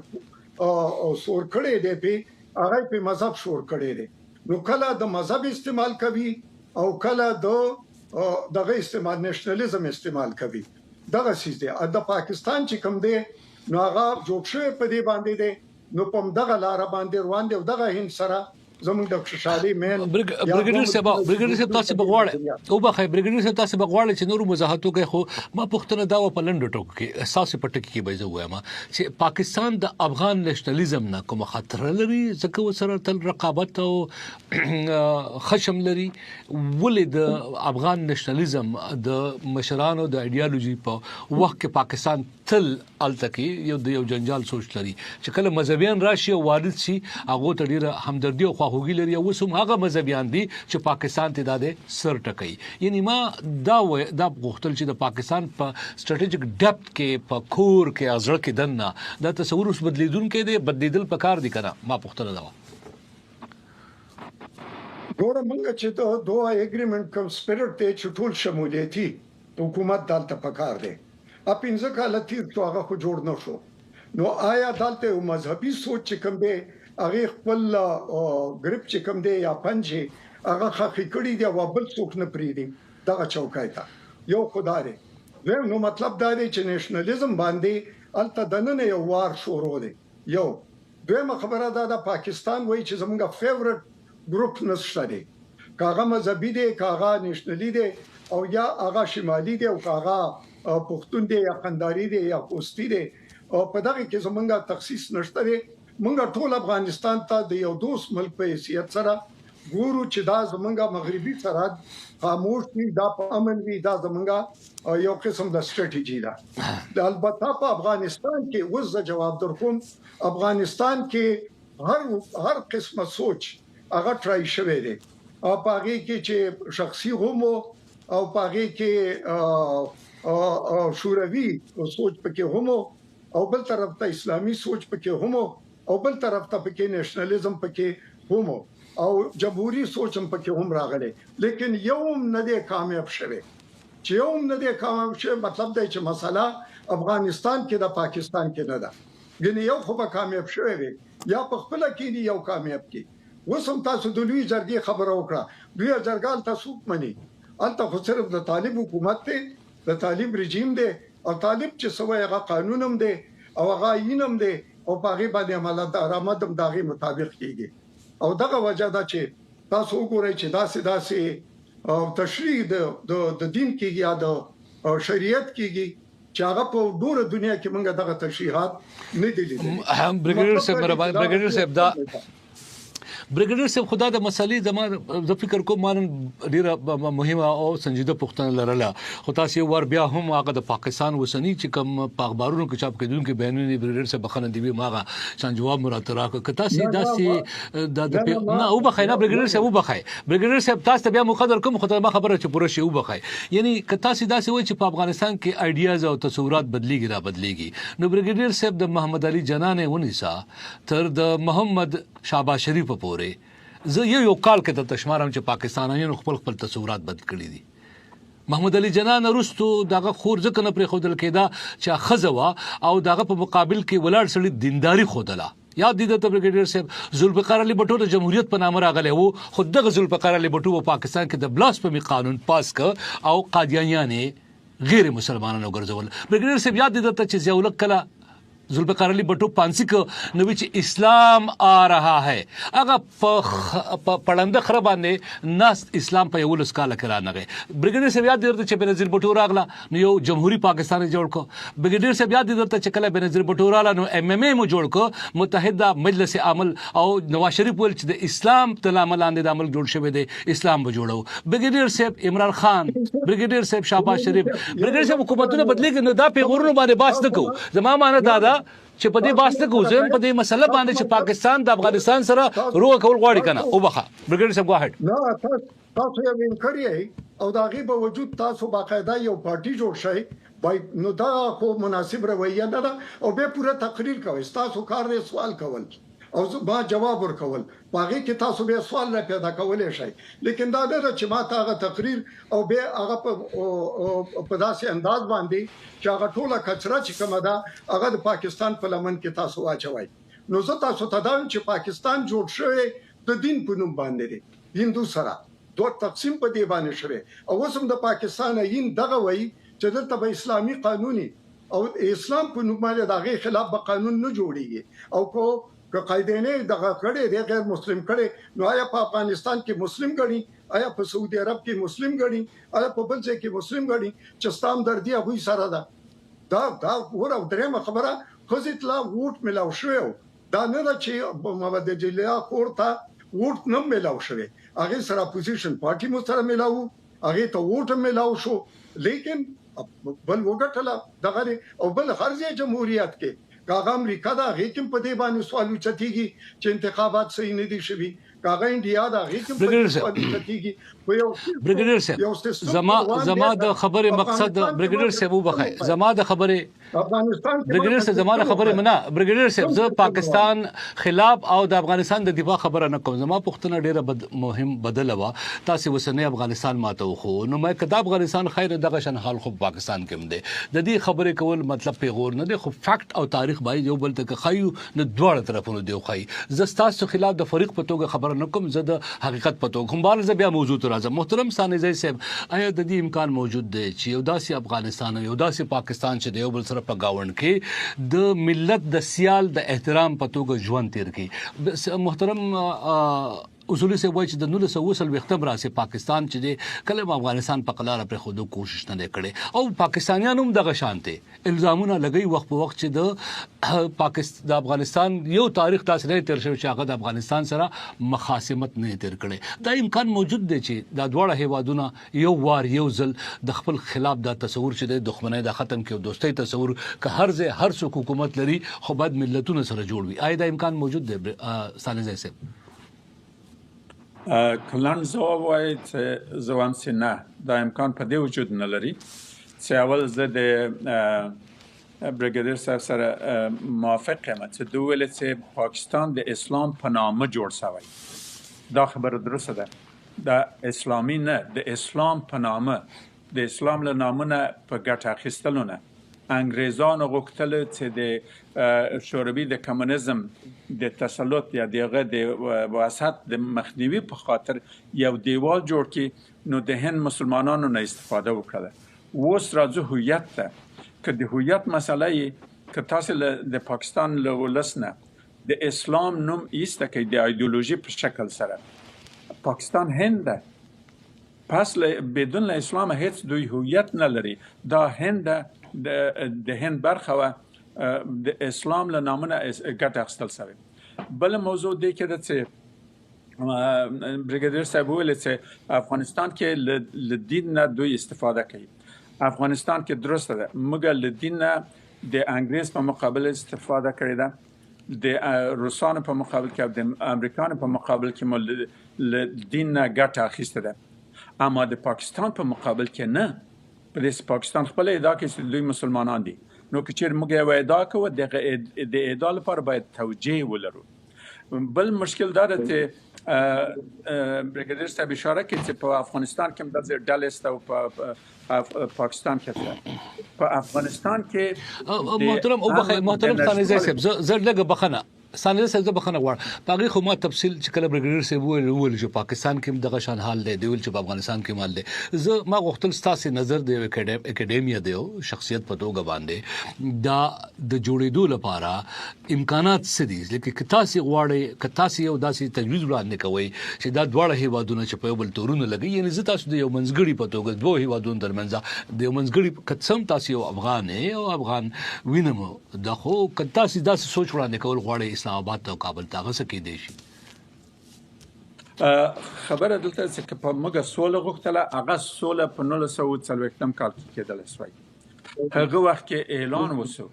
سور کړی دی، په هغه په مذهب شور کړی دی. نو کله د مذهب استعمال کوي او کله د دغه استعمال نېشنلیزم استعمال کوي، دغه څیز دی. د پاکستان چې کوم دی نو هغه جوړ شوی په دې باندې دی، نو په دغه لار باندې روان دی، او دغه هند سره زموږ د خوشحالي مین. بریګیډیر صاحب، بریګیډیر صاحب، تاسو به غواړئ، او بخښه بریګیډیر صاحب، تاسو به غواړئ چې نور وضاحت وکړئ، خو ما پوښتنه دا و په لنډو ټکو کې تاسو په ټکي کې به زه وایم چې پاکستان د افغان نېشنلیزم نه کوم خطر لري، ځکه وسره تل رقابت او خشم لري؟ ولې د افغان نېشنلیزم د مشرانو د ایډیالوژي په وخت کې پاکستان تل هلته کې یو د یو جنجال سوچ لري، چې کله مذهبیان راشي او وارد شي هغه ته ډیره همدردي او خواخوږي لري، او اوس هم هغه مذهبیان دي چې پاکستان ته دا د سر ټکوي؟ یعنی ما دا دا غوښتل چې د پاکستان په ستراتیژیک ډیپت کې، په کور کې، زړه کې دننه دا تصور اوس بدلیدونکی دی، بدلیدل پکار دي کنه؟ ما پوښتنه دا وه. ګوره، مونږ چې د دوه اګریمنټ کوم سپیرټ دی چې ټول شمولیتي حکومت دلته پکار دی، ا 5 کاله تیر شو، هغه خو جوړ نه شو. نو آیا دلته یو مذهبي سوچ چې کوم دی هغه خپل ګریپ چې کوم دی یا پنجې هغه خخې کړي دی او بل څوک نه پریدي دغه چوکای ته؟ یو خدا دی. دویم نو مطلب دا دی چې نېشنلیزم باندې هلته دننه یو وار شروع دی. یو دویمه خبره دا ده، پاکستان وایي چې زمونږ فیورټ ګروپ نشته دی، که هغه مذهبي دی، که هغه نېشنلي دی، او یا هغه شمالي دی، او که هغه پښتون دی یا قنداري دی یا خوستی دی، او په دغه کې زمونږ تخصیص نشته دی. مونږ ټول افغانستان ته د یو دوست ملک په حیثیت سره ګورو چې دا زمونږ مغربي سرحد خاموش وي، دا په امن وي، دا زمونږ یو قسم د ستراتیژي ده. البته په افغانستان کې اوس زه جواب درکوم، افغانستان کې هر هر قسمه سوچ هغه ټرای شوی دی، او په هغې کې چې شخصي هم او په هغې کې شوروي سوچ پکې هم، او بل طرف ته اسلامي سوچ پکې هم، او بل طرف ته پکې نېشنلیزم پکې هم، او جمهوري سوچ هم پکې هم راغلی، لیکن یو هم نه دی کامیاب شوی. چې یو هم نه دی کامیاب شوی، مطلب دی چې مسله افغانستان کې د پاکستان کې نه ده. یعنی یو خو به کامیاب شوی وي یا په خپله کې دی یو کامیاب کی. اوس هم تاسو د لوی جرګې خبره وکړه، لوی جرګه هلته څوک مني؟ هلته خو صرف د طالب حکومت دی، د طالب رژیم دی، او طالب چې څه وایي هغه قانون هم دی او هغه آیین هم دی، او په هغې باندې عمل درآمد هم د هغې مطابق کېږي. او دغه وجه ده چې تاسو وګورئ چې داسې داسې تشریح د دین کېږي یا د شریعت کېږي چې هغه په ډوره دنیا کې موږ دغه تشریحات نه دي لیدلي. بریګیډیر صاحب مهرباني، بریګیډیر صاحب، دا بریګیډیر صاحب، خدا د مسلې زما زه فکر کوم ما نن ډیره مهمه او سنجیده پوښتنه لرله، خو تاسو یو وار بیا هم هغه د پاکستان اوسني چې کوم په اخبارونو کې چاپ کېدونکي بیانونه، بریګیډیر صاحب بخښنه دی وي، ما هغه شان جواب مو راته راکړ. که تاسو داسې د نه وبخښئ، نه بریګیډیر صاحب وبخښئ، بریګیډیر صاحب تاسو ته بیا مقدر کوم، خو ما خبره چې پوره شي وبخښئ. یعنی که تاسو داسې وایئ چې په افغانستان کې ایډیاز او تصورات بدلیږي را بدلیږي، نو بریګیډیر صاحب د محمد علي جناح نه ونیسه تر د محمد شهباز شریف پورې پورې زه یو یو کال کې درته شمارم چې پاکستانیانو خپل خپل تصورات بدل کړي دي. محمد علي جناح نه وروسته د هغه خور ځکه نه پرېښودل کېده چې ښځه وه او د هغه په مقابل کې ولاړ سړي دینداري ښودله. یاد دي درته بریګیډیر صاحب، ذوالفقار علي بټو د جمهوریت په نامه راغلی وو، خو دغه ذوالفقار علي بټو په پاکستان کې د بلاسفمي قانون پاس کړ او قادیانیان یې غیر مسلمانان وګرځول. بریګیډیر صاحب یاد دي درته چې ضیاءالحق کله ذوالفقار علي بټو پانسی کو نو چې اسلام آ رها ہے، هغه په پړنده خره باندې ناست اسلام په 11 کال کې رانغی. بریګیډیر صاحب یاد درته چې بنظیر بټو راغله نو یو جمهوریت پاکستان جوړ کو. بریګیډیر صاحب یاد درته چې کله بنظیر بټو راغله نو ایم ایم ای مو جوړ کو، متحده مجلس عمل، او نواز شریف ویل چې د اسلام تر نامه لاندې د عمل جوړ شوی دی، اسلام به جوړو. بریګیډیر صاحب عمران خان، بریګیډیر صاحب شهباز شریف، بریګیډیر صاحب حکومتونه بدلیږي نو دا پیغورونو باندې باس نه کوو. زما معنی دا ده چې په دې باس نه کوو، زه په دې مسله باندې چې پاکستان د افغانستان سره روغه کول غواړي کنه. وبخه بریګیډیر صاحب، ګو هډ. نه، تاسو یو انکر یې او د هغې په وجود تاسو باقاعده یو پارټي جوړ شئ، نو دا خو مناسب رویه نه ده. او بیا پوره تقریر کوئ، ستاسو کار دی سوال کول او ما جواب ورکول، په هغې کې تاسو بیا سوال را پیدا کولی شئ، لیکن دا نه ده چې ما ته هغه تقریر او بیا هغه په داسې انداز باندې چې هغه ټوله کچره چې کومه ده هغه د پاکستان په لمن کې تاسو واچوئ. نو زه تاسو ته دا وایم چې پاکستان جوړ شوی د دین په نوم باندې دی، هندو سره دوه تقسیم په دې باندې شوی، او اوس هم د پاکستان ایین دغه وایي چې دلته به اسلامي قانوني او اسلام په نوم باندې د هغې خلاف به قانون نه جوړیږي. او که قاعدینې دغه کړی دی، غیر مسلم کړی، نو آیا په افغانستان کې مسلم ګڼي؟ آیا په سعودي عرب کې مسلم ګڼي؟ آیا په بل ځای کې مسلم ګڼي چې ستا همدردي هغوی سره ده؟ دا دا ګوره. او درېیمه خبره، ښځې ته لا ووټ میلاو شوی و، دا نه ده چې محمد جلیلا خور ته ووټ نه میلاو شوی، هغې سره اپوزیشن پارټي مو سره میلاو، هغې ته ووټ هم میلاو شو، لیکن بل وګټله دغه دی. او بل هر ځای جمهوریت کې، که هغه امریکا ده، هغې کې هم په دې باندې سوال اوچتېږي چې انتخابات صحیح نه دي شوي، که هغه انډیا ده، هغې کې هم په دې سوال اوچتېږي. خو یو بریګیډیر صاحب، یو سیستم زما روان دی. زما د خبرې مقصد، بریګیډیر صاحب وبخښئ، زما د خبرې افغانستان کې بریګیډیر صاحب، زما د خبرې منا، بریګیډیر صاحب، زه پاکستان خلاف او د افغانستان د دفاع خبره نه کوم. زما پوښتنه ډیره مهم بدله وه. تاسو وسنۍ افغانستان ماته وخو، نو مې کدا افغانستان خیر دغه شان حال خو پاکستان کې هم دی. د دې خبرې کول مطلب پیغور نه دی، خو فیکټ او تاریخ باید یو بل ته که ښایو نو دواړه طرفونو دی وښایي. زه ستاسو خلاف د فریق په توګه خبره نه کوم، زه د حقیقت په توګه کوم. بهرحال زه بیا موضوع ته راځم. محترم ستانکزی صاحب، آیا د دې امکان موجود دی چې یو داسې افغانستان او یو داسې پاکستان چې د یو بل سره په گاونډ کې د ملت د سیال د احترام په توګه ژوند تیر کړي؟ محترم اصولي صاحب وایي چې د 1940 راهیسې پاکستان چې دی کله هم افغانستان په قلاره پرېښودو کوشش نه دی کړی، او پاکستانیان هم دغه شان دی الزامونه لګوي وخت په وخت چې د پاکستان د افغانستان یو تاریخ داسې نه تیر شوی چې هغه د افغانستان سره مخاصمت نه تیر کړی. دا امکان موجود دی چې دا دواړه هیوادونه یو وار یو ځل د خپل خلاف دا تصور چې د دښمنۍ دا ختم کړي او دوستۍ تصور، که هر ځای هر څوک حکومت لري خو باید ملتونه سره جوړ وي. آیا دا امکان موجود دی ستانکزی صاحب؟ که لنډ ځواب وایي چې زه وایم چې نه، دا امکان په دې وجود نه لري چې اول زه د بریګیډیر صاحب سره موافق یم چې دوی ویل چې پاکستان د اسلام په نامه جوړ شوی. دا خبره درسته ده، دا اسلامي نه، د اسلام په نامه، د اسلام له نامه نه په ګټه اخیستلو نه انګریزانو غوښتل چې د شوروي د کمونیزم د تسلط یا د هغه د وسط د مخنیوي په خاطر یو دیوال جوړ کړي، نو د هند مسلمانانو نه استفاده وکړه. اوس راځو هویت ته. که د هویت مسله یې، که تاسو د پاکستان له ولس نه د اسلام نوم ایسته کوي د ایدئولوژي په شکل سره، پاکستان هند ده، پس له بدون له اسلام هیڅ دوی هویت نه لري. دا هند ده، د هند برخه وه، د اسلام له نامه نه ګټه اخیستل شوې. بله موضوع دې کې ده چې بریګیډیر صاحب وویل چې افغانستان کې له دین نه دوی استفاده کوي. افغانستان کې درسته ده، موږ له دین نه د انګریز په مقابل استفاده کړې ده، د روسانو په مقابل کې او د امریکانو په مقابل کې مو له دین نه ګټه اخیسته ده، اما د پاکستان په مقابل کې نه. په دې پاکستان خپله ادعا کوي چې دوی مسلمانان دي، نو که چیرې موږ یوه ادعا کوو، دغه د ادعا لپاره باید توجیه ولرو. بل مشکل دا ده چې بریګیډیر صاحب اشاره کوي چې په افغانستان کې هم داسې ډلې شته او په پاکستان کې شته. په افغانستان کې محترم او بخښه محترم ستانکزی صاحب، زه لږه بخښنه، ستانکزی صاحب زه بخښنه غواړم. په هغې خو ما تفصیل چې کله بریګیډیر صاحب وویل، وویل چې پاکستان کې هم دغه شان حال دی، دی ویل چې په افغانستان کې هم حال دی. زه ما غوښتل ستاسې نظر د یو اکیډیمیا د یو شخصیت په توګه باندې دا د جوړېدو لپاره امکانات څه دي، لکه که تاسې غواړئ، که تاسې یو داسې تجویز وړاندې کوئ چې دا دواړه هیوادونه چې په یو بل تورونه لګوي، یعنی زه تاسو د یو منځګړي په توګه دوو هیوادونو ترمنځ د یو منځګړي، که څه هم تاسې یو افغان یې او افغان وینه مو ده، خو که تاسې داسې سوچ وړاندې کول غواړئ اسلام آباد ته او کابل ته، هغه څه کېدای شي؟ خبره دلته چې که په موږ سوله غوښتله، هغه سوله په 1940 کال کې کېدلی شوای. هغه وخت کې اعلان وشو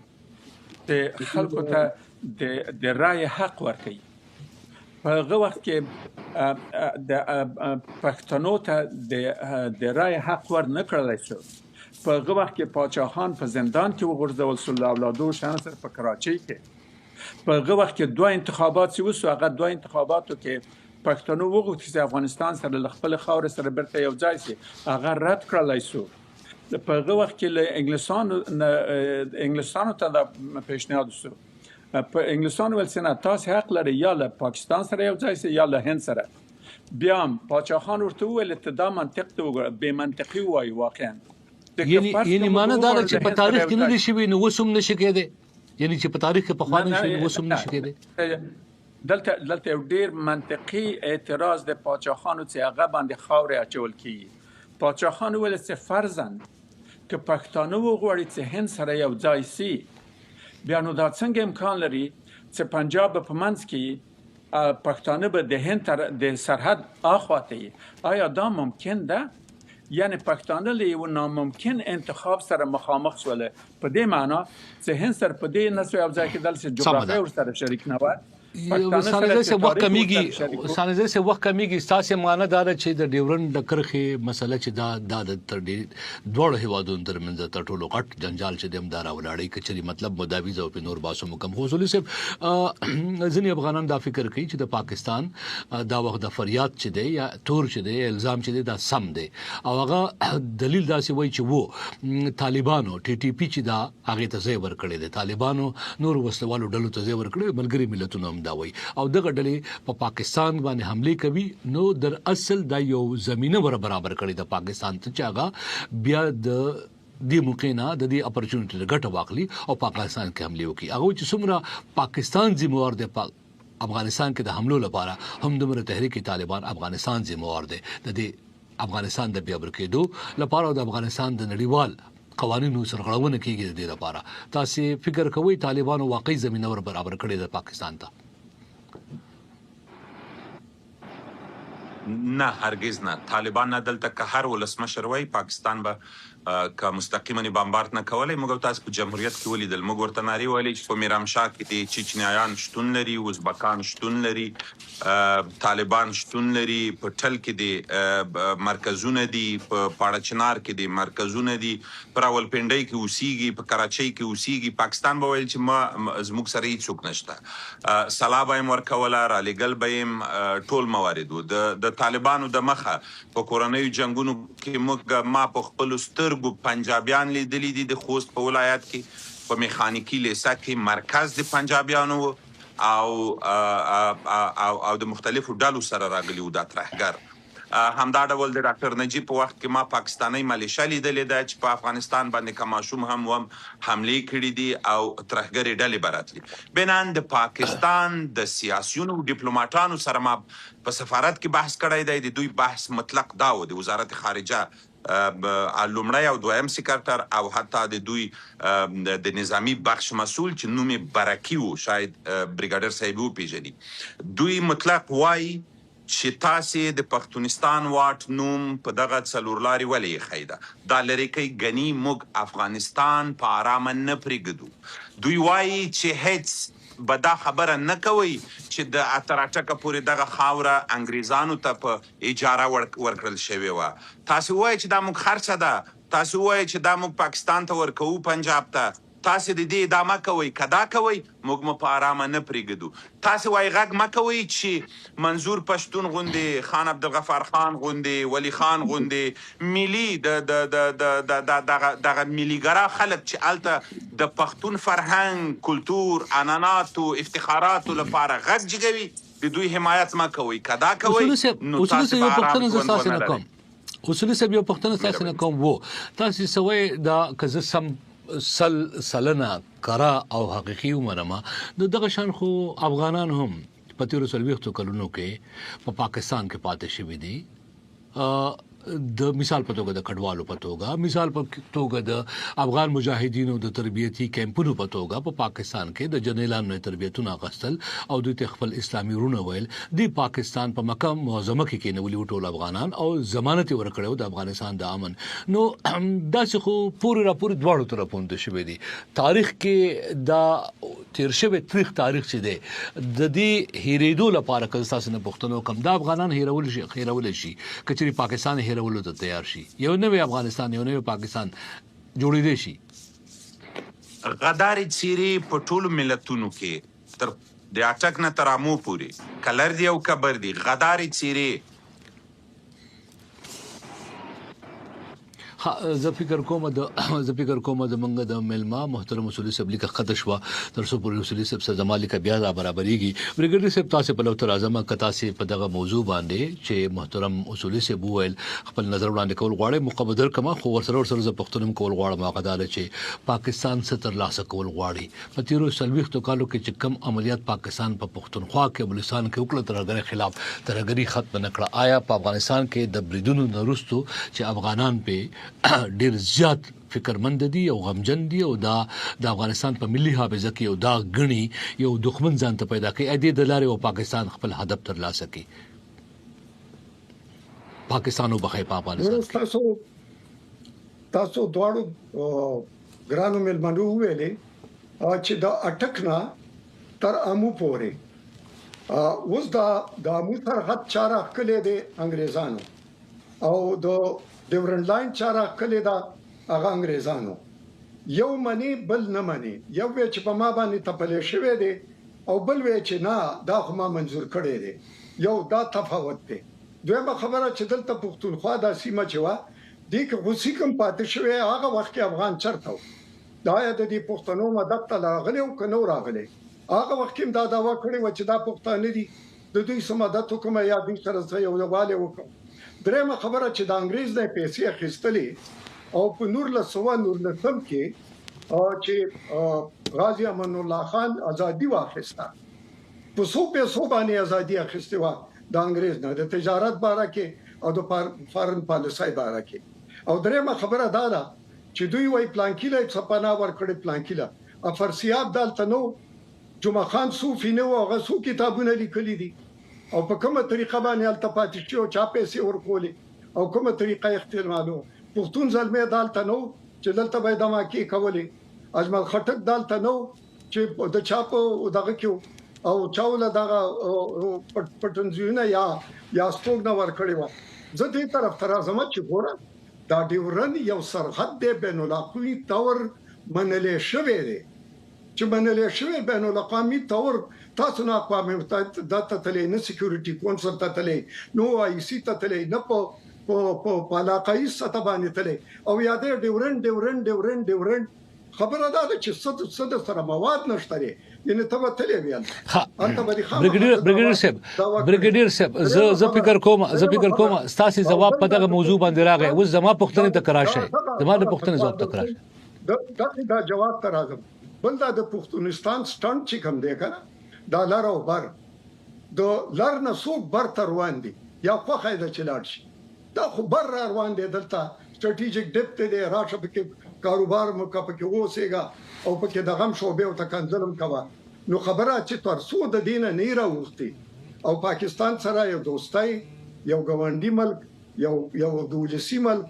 چې خلکو ته د رایې حق ورکوي. په هغه وخت کې د پښتنو ته د رایې حق ور نه کړلی شو. په هغه وخت کې پاچاهان په زندان کې وغورځول شول له اولادو شیانو سره په کراچۍ کې. په هغه وخت کې دوه انتخابات چې وشو، هغه دوه انتخاباتو کې پښتنو وغوښتل چې افغانستان سره له خپل خاورې سره بیرته یو ځای شي، هغه رد کړلی شو. په هغه وخت کې له انګلستانو ته دا پیشنهاد وشو، په انګلستان ویل چې نه، تاسو حق لرئ یا له پاکستان سره یو ځای شئ یا له هند سره. بیا هم پاچا خان ورته وویل ته دا منطق ته وګوره، بې منطقي ووایي واقعا. یعنی معنی دا ده چې په تاریخ کې نه دي شوي نو اوس هم نشي کېدی، یعنی چې په تاریخ کې پخوا نه شوي نو اوس هم نشي کېدی. دلته یو ډیر منطقي اعتراض د پاچا خان چې هغه باندې خاورې اچول کیږي. پاچا خان وویل چې فرضاً که پښتانه وغواړي چې هند سره یو ځای سي، بیا نو دا څنګه امکان لري چې پنجاب به په منځ کې، پښتانه به د هند تر د سرحد اخوا ته وي؟ آیا دا ممکن ده؟ یعنی پښتانه له یو ناممکن انتخاب سره مخامخ شول، په دې معنا چې هند سره په دې نه سو یو ځای کېدل چې جغرافیه ورسره شریک نه وه. ستانکزی صاحب وخت کمیږي، ستانکزی صاحب وخت کمیږي. ستاسو معنی دا ده چې د ډیورنډ د کرښې مسله چې دا دا د تر دواړو هیوادونو ترمنځ تر ټولو غټ جنجال چې د هم دا راولاړی، که چېرې مطلب مداویز او په نور باسو مو کم. خو اصولي صاحب، ځینې افغانان دا فکر کوي چې د پاکستان دا وخت د فریاد چې دی یا تور چې دی، الزام چې دی، دا سم دی، او هغه دلیل داسې وایي چې وو طالبانو ټي ټي پي چې دا هغې ته ځای ورکړی دی، طالبانو نورو وسلوالو ډلو ته ځای ورکړی، ملګري ملتونه هم دا وایي، او دغه ډلې په پاکستان باندې حملې کوي، نو در اصل دا یو زمینه ور برابر کړی د پاکستان ته چې هغه بیا د دې موقع نه، د دې اپورتونټي نه ګټه واخلي او پاکستان کې حملې وکړي. هغه چې څومره پاکستان ذمہوار دی په افغانستان کې د حملو لپاره، هم دومره تحریک طالبان افغانستان ذمہوار دی د دې افغانستان د بیا ورکېدو لپاره، او د افغانستان د نړیوال قوانینو سرغړونه کیږي د دې لپاره. تاسو فکر کوئ طالبانو واقعي زمینه ور برابر کړې ده پاکستان ته؟ نه، هرگز نه. طالبان نه، دلته که هر ولسمشر وای، پاکستان به که مستقیما بمبارد نه کولای. موږ تاسو په جمهوریت کې ولیدل، موږ ورته نارې وهلې چې په میرامشاه کې د چچنیایان شتون لري، ازبکان شتون لري، طالبان شتون لري، په ټل کې د مرکزونه دي، په پاړهچنار کې د مرکزونه دي، په راولپنډۍ کې اوسیږي، په کراچۍ کې اوسیږي. پاکستان به ویل چې ما زموږ سره هیڅوک نشته. سلا به یې ورکوله، رالیږل به یې ټول موارد وو. د طالبانو د مخه په کورنیو جنگونو کې موږ ما په خپلو سترګو پنجابیان لیدلي دي د خوست په ولایت کې، په میخانیکي لیسه کې مرکز د پنجابیانو و، او او د مختلفو ډلو سره راغلي وو دا ترهګر. همدا ډول د ډاکټر نجیب په وخت کې ما پاکستانۍ ملیشه لیدلې ده چې په افغانستان باندې که ماشوم هم وم حملې کړې دي او ترهګرې ډلې به راتلې. بناً د پاکستان د سیاسیونو او ډیپلوماټانو سره ما په سفارت کې بحث کړی دی. د دوی بحث مطلق دا و، د وزارت خارجه لومړی او دویم سکرتر او حتی د دوی د نظامی بخش مسول چې نوم یې برکی و، شاید بریګاډر صاحب وپیژني، دوی مطلق وایي چې تاسې د پښتونستان واټ نوم په دغه څلورلارې ولې ایښی ده، دا لرې کړئ، ګني موږ افغانستان په آرامه نه پرېږدو. دوی وایي چې هېڅ به دا خبره نه کوئ چې د اتراټکه پورې دغه خاوره انګریزانو ته په اجاره ورکړل شوې وه. تاسې ووایئ چې دا موږ خرڅه ده، تاسې ووایئ چې دا موږ پاکستان ته ورکوو، پنجاب ته. تاسې د دې ادامه کوئ، که دا کوئ موږ مو په ارامه نه پرېږدو. تاسې وایئ غږ مه کوئ چې منظور پښتون غوندې، خان عبدالغفار خان غوندې، ولي خان غوندې ملي د د د د د د دغه دغه ملي ګرا خلک چې هلته د پښتون فرهنګ، کلتور، عنعناتو، افتخاراتو لپاره غږ جګوي د دوی حمایت مه کوئ، که دا کوئ اصولي صاحب نو اصولي تاسې صاحب به یو ارام پوښتنه زه ژوند تاسو ونه نه لرئ. کوم اصولي صاحب یو پوښتنه تاسو نه مهرباني. کوم وو تاسو سوي دا که زه سم 100% کره او حقیقي ومنم نو دغه شان خو افغانان هم په تیرو 40 کلونو کې په پاکستان کې پاتې شوي دي، د مثال په توګه د کډوالو په توګه، مثال په توګه د افغان مجاهدینو د تربیتي کیمپونو په توګه په پاکستان کې د جنرالانو نه تربیتونه اخیستل او دوی ته خپل اسلامي وروڼه ویل. دی پاکستان په مکه معظمه کې کېنولي وو ټول افغانان او ضمانت یې ورکړی و د افغانستان د امن. نو داسې خو پورې را پورې دواړو طرفونو ته شوي دي. تاریخ کې دا تیر شوی تریخ تاریخ چې دی د دې هیریدو لپاره که زه تاسو نه پوښتنه وکړم دا افغانان هیرول شي هیرولی شي که چېرې پاکستان هیرولو ته تیار شي، یو نوی افغانستان یو نوی پاکستان جوړېدی شي؟ غدارې څېرې په ټولو ملتونو کې تر د اټک نه تر امو پورې که لر دي او که بر دي غدارې څېرې. ښه زه فکر کوم د زه فکر کوم زمونږ د میلمه محترم اصولي صاحب لیکه ښکته شوه تر څو پورې اصولي صاحب سره زما لیکه بیا را برابرېږي. بریګیډیر صاحب تاسې په لو ته راځم که تاسې په دغه موضوع باندې چې محترم اصولي صاحب وویل خپل نظر وړاندې کول غواړئ موقع به درکړم خو ورسره ورسره زه پوښتنه هم کول غواړم هغه دا ده چې پاکستان څه ترلاسه کول غواړي؟ په تیرو 40 کالو کې چې کوم عملیات پاکستان په پښتونخوا کې او بلوچستان کې وکړل ترهګرۍ خلاف ترهګري ختمه نه کړه، آیا په افغانستان کې د بریدونو نه وروسته چې افغانان پې ډیر زیات فکرمند دي او غمجن دي او دا د افغانستان په ملي حافظه کې یو داغ ګڼي، یو دښمن ځان ته پیدا کوي، دې د لارې او پاکستان خپل هدف ترلاسه کړي؟ پاکستان وبخښئ په افغانستان کې. تاسو دواړو ګرانو میلمنو وویلې چې د اټک نه تر امو پورې اوس دا د امو سرحد چا راښکلی دی؟ انګریزانو. او د ډیورنډ لاین چا راښکلی ده؟ هغه انګریزانو. یو مني بل نه مني، یو وی چې په ما باندې تپلی شوی دی او بل وی چې نه دا خو ما منظور کړی دی. یو دا تفاوت دی. دویمه خبره چې دلته پښتونخوا دا سیمه چې وه دې کې خو سیک هم پاتې شوی، هغه وخت کې افغان چرته و؟ دا آیا د دې پښتنو مدد ته راغلی او که نه و راغلی؟ هغه وخت کې هم دا دعوه کړې وه چې دا پښتانه دي د دوی څه مدد وکړم یا دوی سره څه یو یووالی وکړم. درېیمه خبره چې د انګریز نه یې پیسې اخیستلې او په 1919 کې چې غازي امان الله خان ازادي واخیسته په څو پیسو باندې ازادي اخیستې وه د انګریز نه، د تجارت باره کې او د فارن پالیسۍ باره کې. او درېیمه خبره دا ده چې دوی وایي پلانکي له یې څه پناه ورکړې پلانکي له. افرسیاب دلته نه و، جمعه خان صوفي نه و، هغه څو کتابونه لیکلي دي او په کومه طریقه باندې هلته پاتې شوي او چا پیسې ورکولې او کومه طریقه یې اختیارولو. پښتون زلمی دلته نه و چې دلته به یې دماکې کولې، اجمل خټک دلته نه و چې د چا په دغه کې او چا له دغه پټنځیونه یا یا استوګنه ورکړې وه. زه دې طرف ته راځم چې ګوره دا ډیورن یو سرحد دی، بین الاقوامي طور منلی شوی دی، چې منلی شوی بین الاقوامي طور تاسو نه اقوام متحده ته تللی، نه سکیورټي کونسل ته تللی، نه او آی سي ته تللی، نه په په علاقایي سطح باندې تللی او یا دی ډیورن ډیورن ډیورن ډیورن. خبره دا ده چې څه د سره مواد نشته دی، یعنی ته به تللی وې هلته به دې خامخا بریګیډیر صاحب، بریګیډیر صاحب، زه زه فکر کوم زه فکر کوم ستاسو ځواب په دغه موضوع باندې راغی. اوس زما پوښتنې ته که راشئ، زما د پوښتنې ځواب ته که راشئ. دغه دا جواب ته راځم. بل دا د پښتونستان سټنټ چې کوم دی که نه، دا لر او بر، د لر نه څوک بر ته روان دي یا خوښه یې ده چې لاړ شي، دا خو بر را روان دی، دلته سټراټیژیک ډیپت دی، راشه پکې کاروبار مو که پکې اوسېږه او پکې د غم شعبې او ته کنځل هم کوه. نو خبره چې تر څو د دې نه نه راوښتي او پاکستان سره یو دوستۍ، یو ګاونډي ملک، یو یو د ولسي ملک،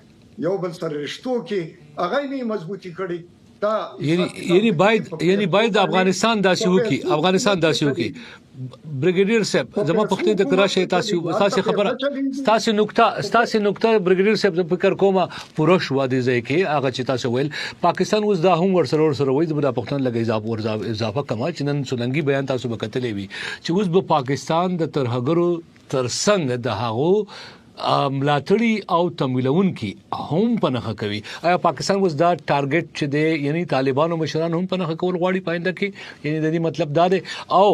یو بل سره رشتو کې هغه یې نه مضبوطي کړي. دا یعنی یعنی باید یعنی باید افغانستان داسې وکي، افغانستان داسې وکي. بریګیډیر صاحب، زما پوښتنې ته راشه، تاسو تاسو خبره، تاسو نقطه، تاسو نقطه بریګیډیر صاحب زه فکر کوم پوره شو د ځای کې. هغه چې تاسو ویل پاکستان اوس دا هم ورسره ورسره وایي، زه دا پوښتنه لږه اضافه اضافه کوم چې نن سولنګي بیان تاسو به کتلې وي چې اوس به پاکستان د ترهګرو ترڅنګ د هغو ملاتړي او تمویلونکي هم په نخښه کوي. آیا پاکستان اوس دا ټارګټ چې دی، یعنی طالبانو مشران هم په نخښه کول غواړي په آینده کې؟ یعنی د دې مطلب دا دی او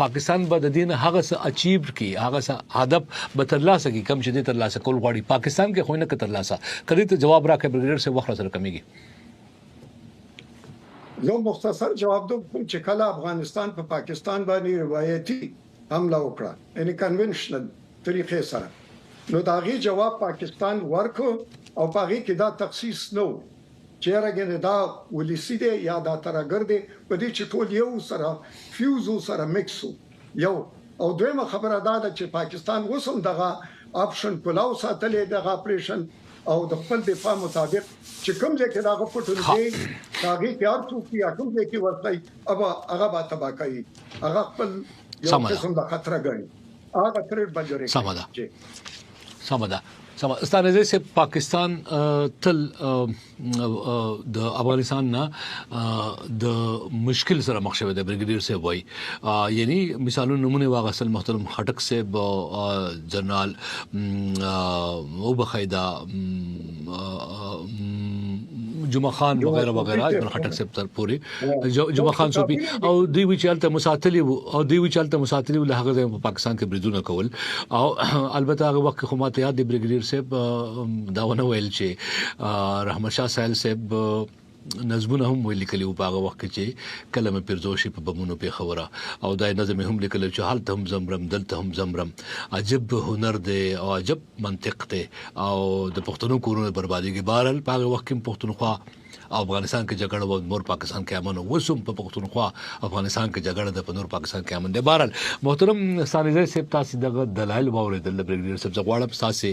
پاکستان به د دین هغه څه اچیو کی، هغه څه هدف به ترلاسه کی کوم چې دې ترلاسه کول غواړي پاکستان کې، خو نه که ترلاسه کړي؟ ته جواب راکړه بریګیډیر صاحب، وخت سره کمیږي. یو مختصر جواب کوم چې کله افغانستان په پاکستان باندې روایتي حمله وکړه، یعنی کنونشنل طریقې سره، نو د هغې جواب پاکستان ورکړ او په هغې کې دا تخصیص نه و چې یاره ګنې دا ولسی دی یا دا ترهګر دی، په دې چې ټول یو سره فیوز و، سره مکس و یو. او دویمه خبره دا ده چې پاکستان اوس هم دغه اپشن کلاو ساتلی، دغه اپریشن، او د خپل دفاع مطابق چې کوم ځای کې دغه پټون دی، هغه کې هر څوک یا کوم ځای کې ورته هغه به تباه کوي، هغه خپل یو قسم د خطر ګڼي، هغه ترې به جوړي. سمه ده، سمه ده، سمه. ستانکزی صاحب، پاکستان تل د افغانستان نه د مشکل سره مخ شوی دی. بریګیډیر صاحب وایي، یعنی مثالونه نمونه واغستل، محترم خټک صاحب، جنرال وبخیدا جمعه خان وغیرہ وغیرہ، اجمل خټک صاحب تر پورې جمعه خان صوفي، او دوی وی چې هلته مساتلي وو، او دوی وی چې هلته مساتلي وو، له هغه ځایه په پاکستان کې بریدونه کول. او البته هغه وخت کې خو ماته یاد دی بریګیډیر صاحب دا ونه ویل چې رحمت شاه ساحل صاحب نظمونه هم ویل لیکلي وو په هغه وخت کې چې کله مې پیرزو شي په بمونو پېښوره، او دا نظم هم لیکلی چې هلته هم زمرم دلته هم زمرم. عجب هنر دی او عجب منطق دی، او د پښتنو کورونه بربادېږي. بهرحال په هغه وخت کې پښتونخوا او افغانستان کې جګړه و، نور پاکستان کې امن و. اوس هم په پښتونخوا افغانستان کې جګړه ده، په نور پاکستان کې امن دی. بهرحال محترم ستانکزی صاحب، تاسو دغه دلایل واورېدل بریګیډیر صاحب، زه غواړم تاسو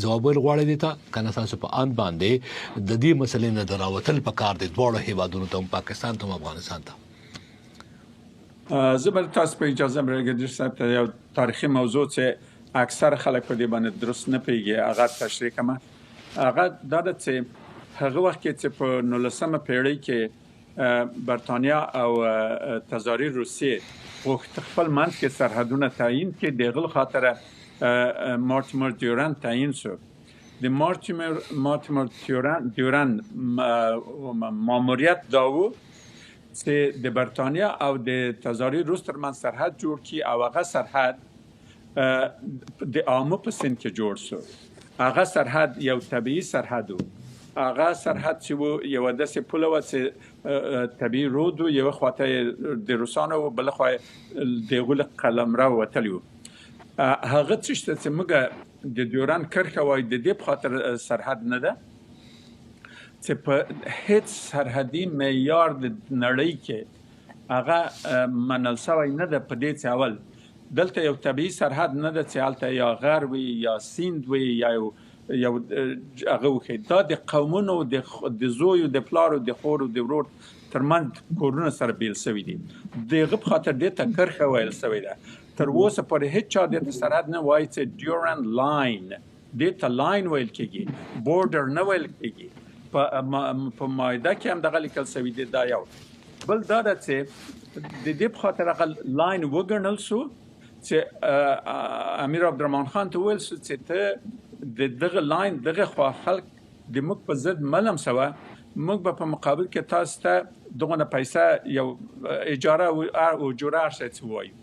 ځواب ویل غواړئ دې ته که نه تاسو په اند باندې د دې مسلې نه د راوتل په کار دی دواړو هیوادونو ته، هم پاکستان ته هم افغانستان ته؟ زه به تاسو په اجازه بریګیډیر صاحب ته یو تاریخي موضوع چې اکثر خلک په دې باندې درست نه پوهېږي هغه تشریح کړم. هغه دا ده چې هغه وخت کې چې په 19مه پیړۍ کې برتانیا او تزاري روسیې غوښت خپل منځ کې سرحدونه تعیین کړي، د هغه خاطر مارتیمر دیورند تعیین شو. د مارتیمر مارتیمر دیورند ماموریت دا و چې د برتانیا او د تزاري روس ترمنځ سرحد جوړ کړي، او هغه سرحد د آمو په سیند کې جوړ شو. هغه سرحد یو طبیعي سرحد و. هغه سرحد چې و یوه داسې پوله وه چې طبیعي رود و، یوه خواته د روسانو و، بله خوا د هغو له قلمرو وتلی و. هغه څه شته چې موږ د ډیورند کرښه وایو، د دې په خاطر سرحد نه ده چې په هیڅ سرحدي معیار د نړۍ کې هغه منل شوی نه ده. په دې چې اول دلته یو طبیعي سرحد نه ده چې هلته یا غر وي یا سیند وي یا یو یو هغه وښیي. دا د قومونو د زویو د پلارو د خورو د ورور ترمنځ کورونه سره بیل شوي دي. د هغه په خاطر دې ته کرښه ویل شوې ده. تر اوسه پورې هیڅ چا دې ته سرحد نه وایي چې ډیورند لاین، دې ته لاین ویل کېږي، بورډر نه ویل کېږي. په په معاهده کې هم دغه لیکل شوی دی. دا یو بل دا ده چې د دې په خاطر هغه لاین وګڼل شو چې امیر عبدالرحمن خان ته وویل شو چې ته د دغه لاین دغه خوا خلک د موږ په ضد ملم سوه، موږ به په مقابل کې تاسو ته دغه پیسې یو اجاره او اجوره هر څه وایو.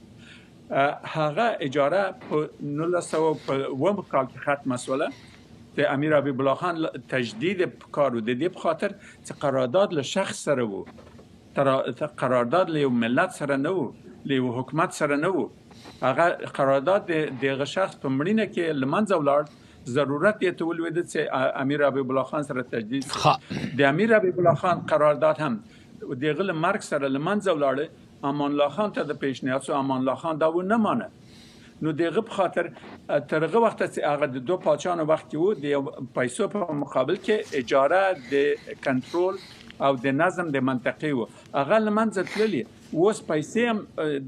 هغه اجاره په 1907 کال کې ختمه شوله. د امیر حبیب الله خان تجدید پکار و، د دې په خاطر چې قرارداد له شخص سره وو، قرارداد له یو ملت سره نه وو، له یو حکومت سره نه وو. هغه قرارداد د هغه شخص په مړینه کې له منځه ولاړ. ضرورت یې ته ولوېده چې امیر حبیب الله خان سره تجدید. د امیر حبیب الله خان قرارداد هم د هغه له مرګ سره له منځه ولاړ. امان الله خان ته د پیشنهاد شو، امان الله خان دا ونه مانه. نو د هغه په خاطر تر هغه وخته چې هغه د دوه پاچانو وخت کې وو د یو پیسو په مقابل کې اجاره د کنټرول او د نظم د منطقې وو هغه له منځه تللي. اوس پیسې هم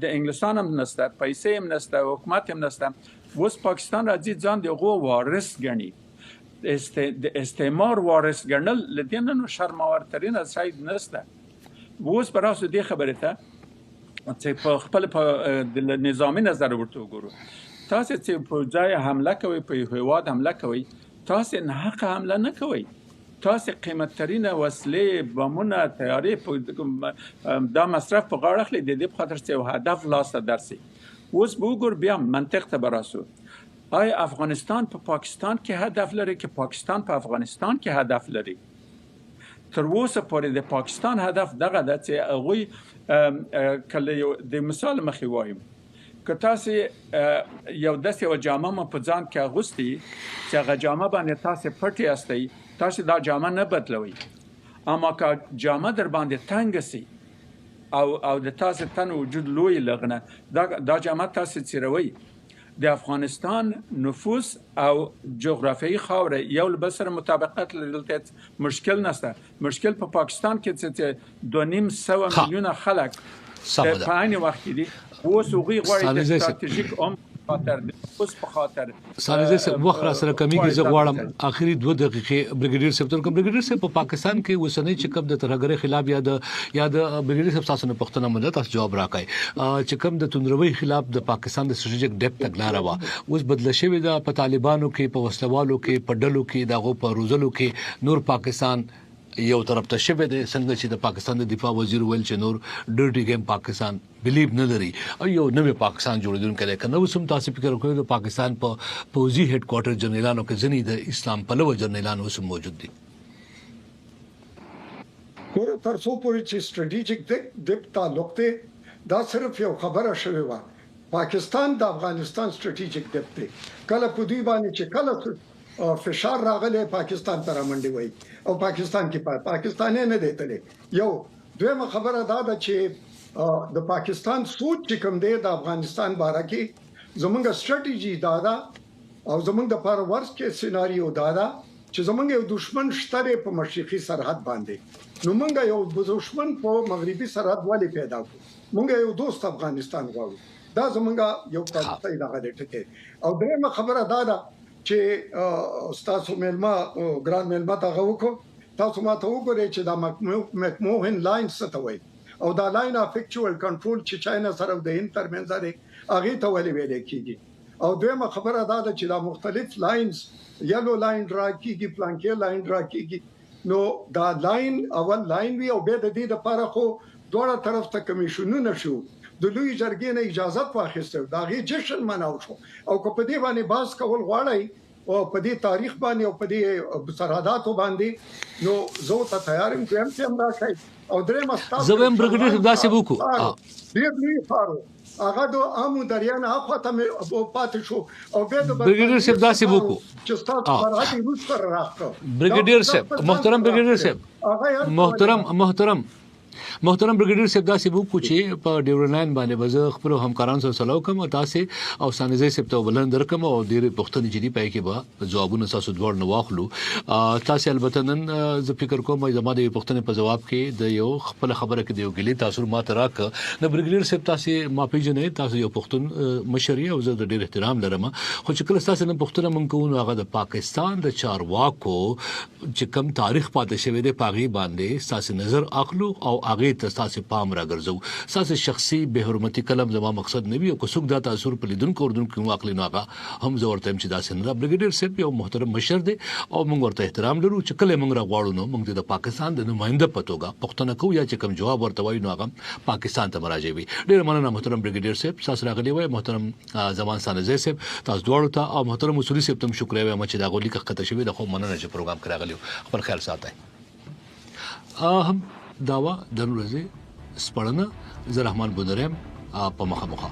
د انګلستان هم نشته، پیسې هم نشته، حکومت هم نشته. اوس پاکستان راځي ځان د هغو وارث ګڼي. د استعمار وارث ګڼل له دې نه نو شرماورترینه شی نشته. اوس به راسو دې خبرې ته چې په خپل په د نظامی نظر ورته وګورو. تاسو چې په ځای حمله کوئ، په یو هیواد حمله کوئ، تاسو ناحقه حمله نه کوئ. تاسو قیمت ترینه وسلې، بمونه، طیارې دا مصرف په غاړه اخلي د دې په خاطر چې یو هدف لاسته درسي. اوس به وګورو بیا منطق ته به راسو. آیا افغانستان په پاکستان کې هدف لري که پاکستان په افغانستان کې هدف لري؟ تر اوسه پورې د پاکستان هدف دغه ده چې هغوی کله یو د مثال مخې وایم، که تاسو یو داسې یوه جامه مو په ځان کې اغوستي چې هغه جامه باندې تاسو پټ یاستئ، تاسو دا جامه نه بدلوئ. اما که جامه در باندې تنګه سي او د تاسو تن وجود لوی لغنه، دا جامه تاسو څیروئ. د افغانستان نفوس او جغرافیایي خاوره یو له بل سره مطابقت لري، دلته هیڅ مشکل نشته. مشکل په پاکستان کې چې 250 میلیونه خلک په عین وخت کې دي، اوس هغوی غواړي د ستراتیژیک عمق په خاطر، د نفوس په خاطر. ستانکزی صاحب وخت را سره کمیږي، زه غواړم اخري 2 دقیقې بریګیډیر صاحب ته ورکړم. بریګیډیر صاحب، په پاکستان کې اوسنۍ چې کوم د ترهګرۍ خلاف یا د یا د بریګیډیر صاحب تاسو نه پوښتنه مو ده، تاسو جواب راکړئ چې کوم د تندروۍ خلاف د پاکستان د ستراتیژیک ډیپ تګلاره وه اوس بدله شوې ده، په طالبانو کې، په وسلوالو کې، په ډلو کې، د هغو په روزلو کې نور پاکستان یو طرف ته شوی دی، څنګه چې د پاکستان د دفاع وزیر ویل چې نور ډرټي ګیم پاکستان بلیو نه لري او یو نوی پاکستان جوړېدونکی دی. که نه اوس هم تاسو فکر وکړئ د پاکستان په پوځي هډ کوارټر جنرالانو کې ځینې د اسلام پلوه جنرالان اوس هم موجود دي. ګوره تر څو پورې چې سټراټیژیک ډیپ تعلق دی، دا صرف یو خبره شوې وه. پاکستان د افغانستان سټراټیژیک ډیپ دی. کله په دوی باندې چې کله فشار راغلی پاکستان ته رامنډې وهي او پاکستان کې پاکستانی نه دی تللی. یو دویمه خبره دا ده چې د پاکستان سوچ چې کوم دی د افغانستان باره کې، زمونږ سټراټیژي دا ده او زمونږ د پاره ورس کې سیناریو دا ده چې زمونږ یو دشمن شته دی په مشرقي سرحد باندې، نو مونږ یو دشمن په مغربي سرحد ولې پیدا کړو؟ مونږ یو دوست افغانستان غواړو. دا زمونږ یو پالیسي دغه دی ټکی. او درېیمه خبره دا ده چې ستاسو میلمه، ګران میلمه ته هغه وکړو، تاسو ما ته وګورئ چې دا مکموهن لاین څه ته وایي او دا لاین اف اکچوال کنټرول چې چاینا سره د هند ترمنځ دی هغې ته ولې ویلی کېږي. او دویمه خبره دا ده چې دا مختلف لاینز، یلو لاین ډرا کېږي، پلانکې لاین ډرا کېږي، نو دا لاین اول لاین وي او بیا د دې دپاره خو دواړه طرف ته کمیشنونه شو، د لوی جرګې نه اجازت واخیسته، د هغې جشن مناو شو. او که په دې باندې بحث کول غواړئ او په دې تاریخ باندې او په دې سرحداتو باندې، نو زه ورته تیار یم، دویم ته هم راشئ. او درېیمه ستاسو زه وایم برګډیر صاحب داسې وکړو، ډېر لوی ښار و، هغه د آمو دریا نه هاخوا ته مې پاتې شو او بیا د برګډیر صاحب داسې وکړو چې ستاسو سرحد یې روس سره راکړ. برګډیر صاحب، محترم برګډیر صاحب، محترم محترم محترم بریګیډیر صاحب داسې وکړو چې په ډیورنډ لاین باندې به زه خپلو همکارانو سره سلا وکړم او تاسې او ستانکزی صاحب ته بلنه درکړم او ډېرې پوښتنې چې دي په هغې کې به ځوابونه ستاسو دواړو نه واخلو. تاسې البته نن زه فکر کوم زما د یوې پوښتنې په ځواب کې د یو خپله خبره کې د یو ګیلې تاثر ماته راکړ. نو بریګیډیر صاحب تاسې ما پېژنئ، تاسو یو پښتون مشر یې او زه د ډېر احترام لرم، خو چې کله ستاسې نن پوښتنه مونږ کوو نو هغه د پاکستان د چارواکو چې کوم تاریخ پاتې شوی دی په هغې باندې ستاسې نظر اخلو او هغې ته ستاسې پام راګرځوو. ستاسې شخصي بې حرمتي کله هم زما مقصد نه وي او که څوک دا تاثر په لیدونکو اورېدونکو کې واخلي نو هغه هم زه ورته وایم چې داسې نه ده. بریګیډیر صاحب یو محترم مشر دی او موږ ورته احترام لرو چې کله یې موږ راغواړو نو موږ د پاکستان د نماینده په توګه پوښتنه کوو یا چې کوم جواب ورته وایو نو هغه پاکستان ته مراجع وي. ډېره مننه محترم بریګیډیر صاحب، ستاسو راغلي وای. محترم زمان ستانکزی صاحب تاسو دواړو ته او محترم اصولي صاحب ته هم شکریه وایم چې د هغو لیکه ښکته شوې ده، خو مننه چې پروګرام کې راغلي وو. خپل خیال ساتئ. هم داوا د نن ورځې سپړنه. زه رحمان بونیری یم، په مخه مخه.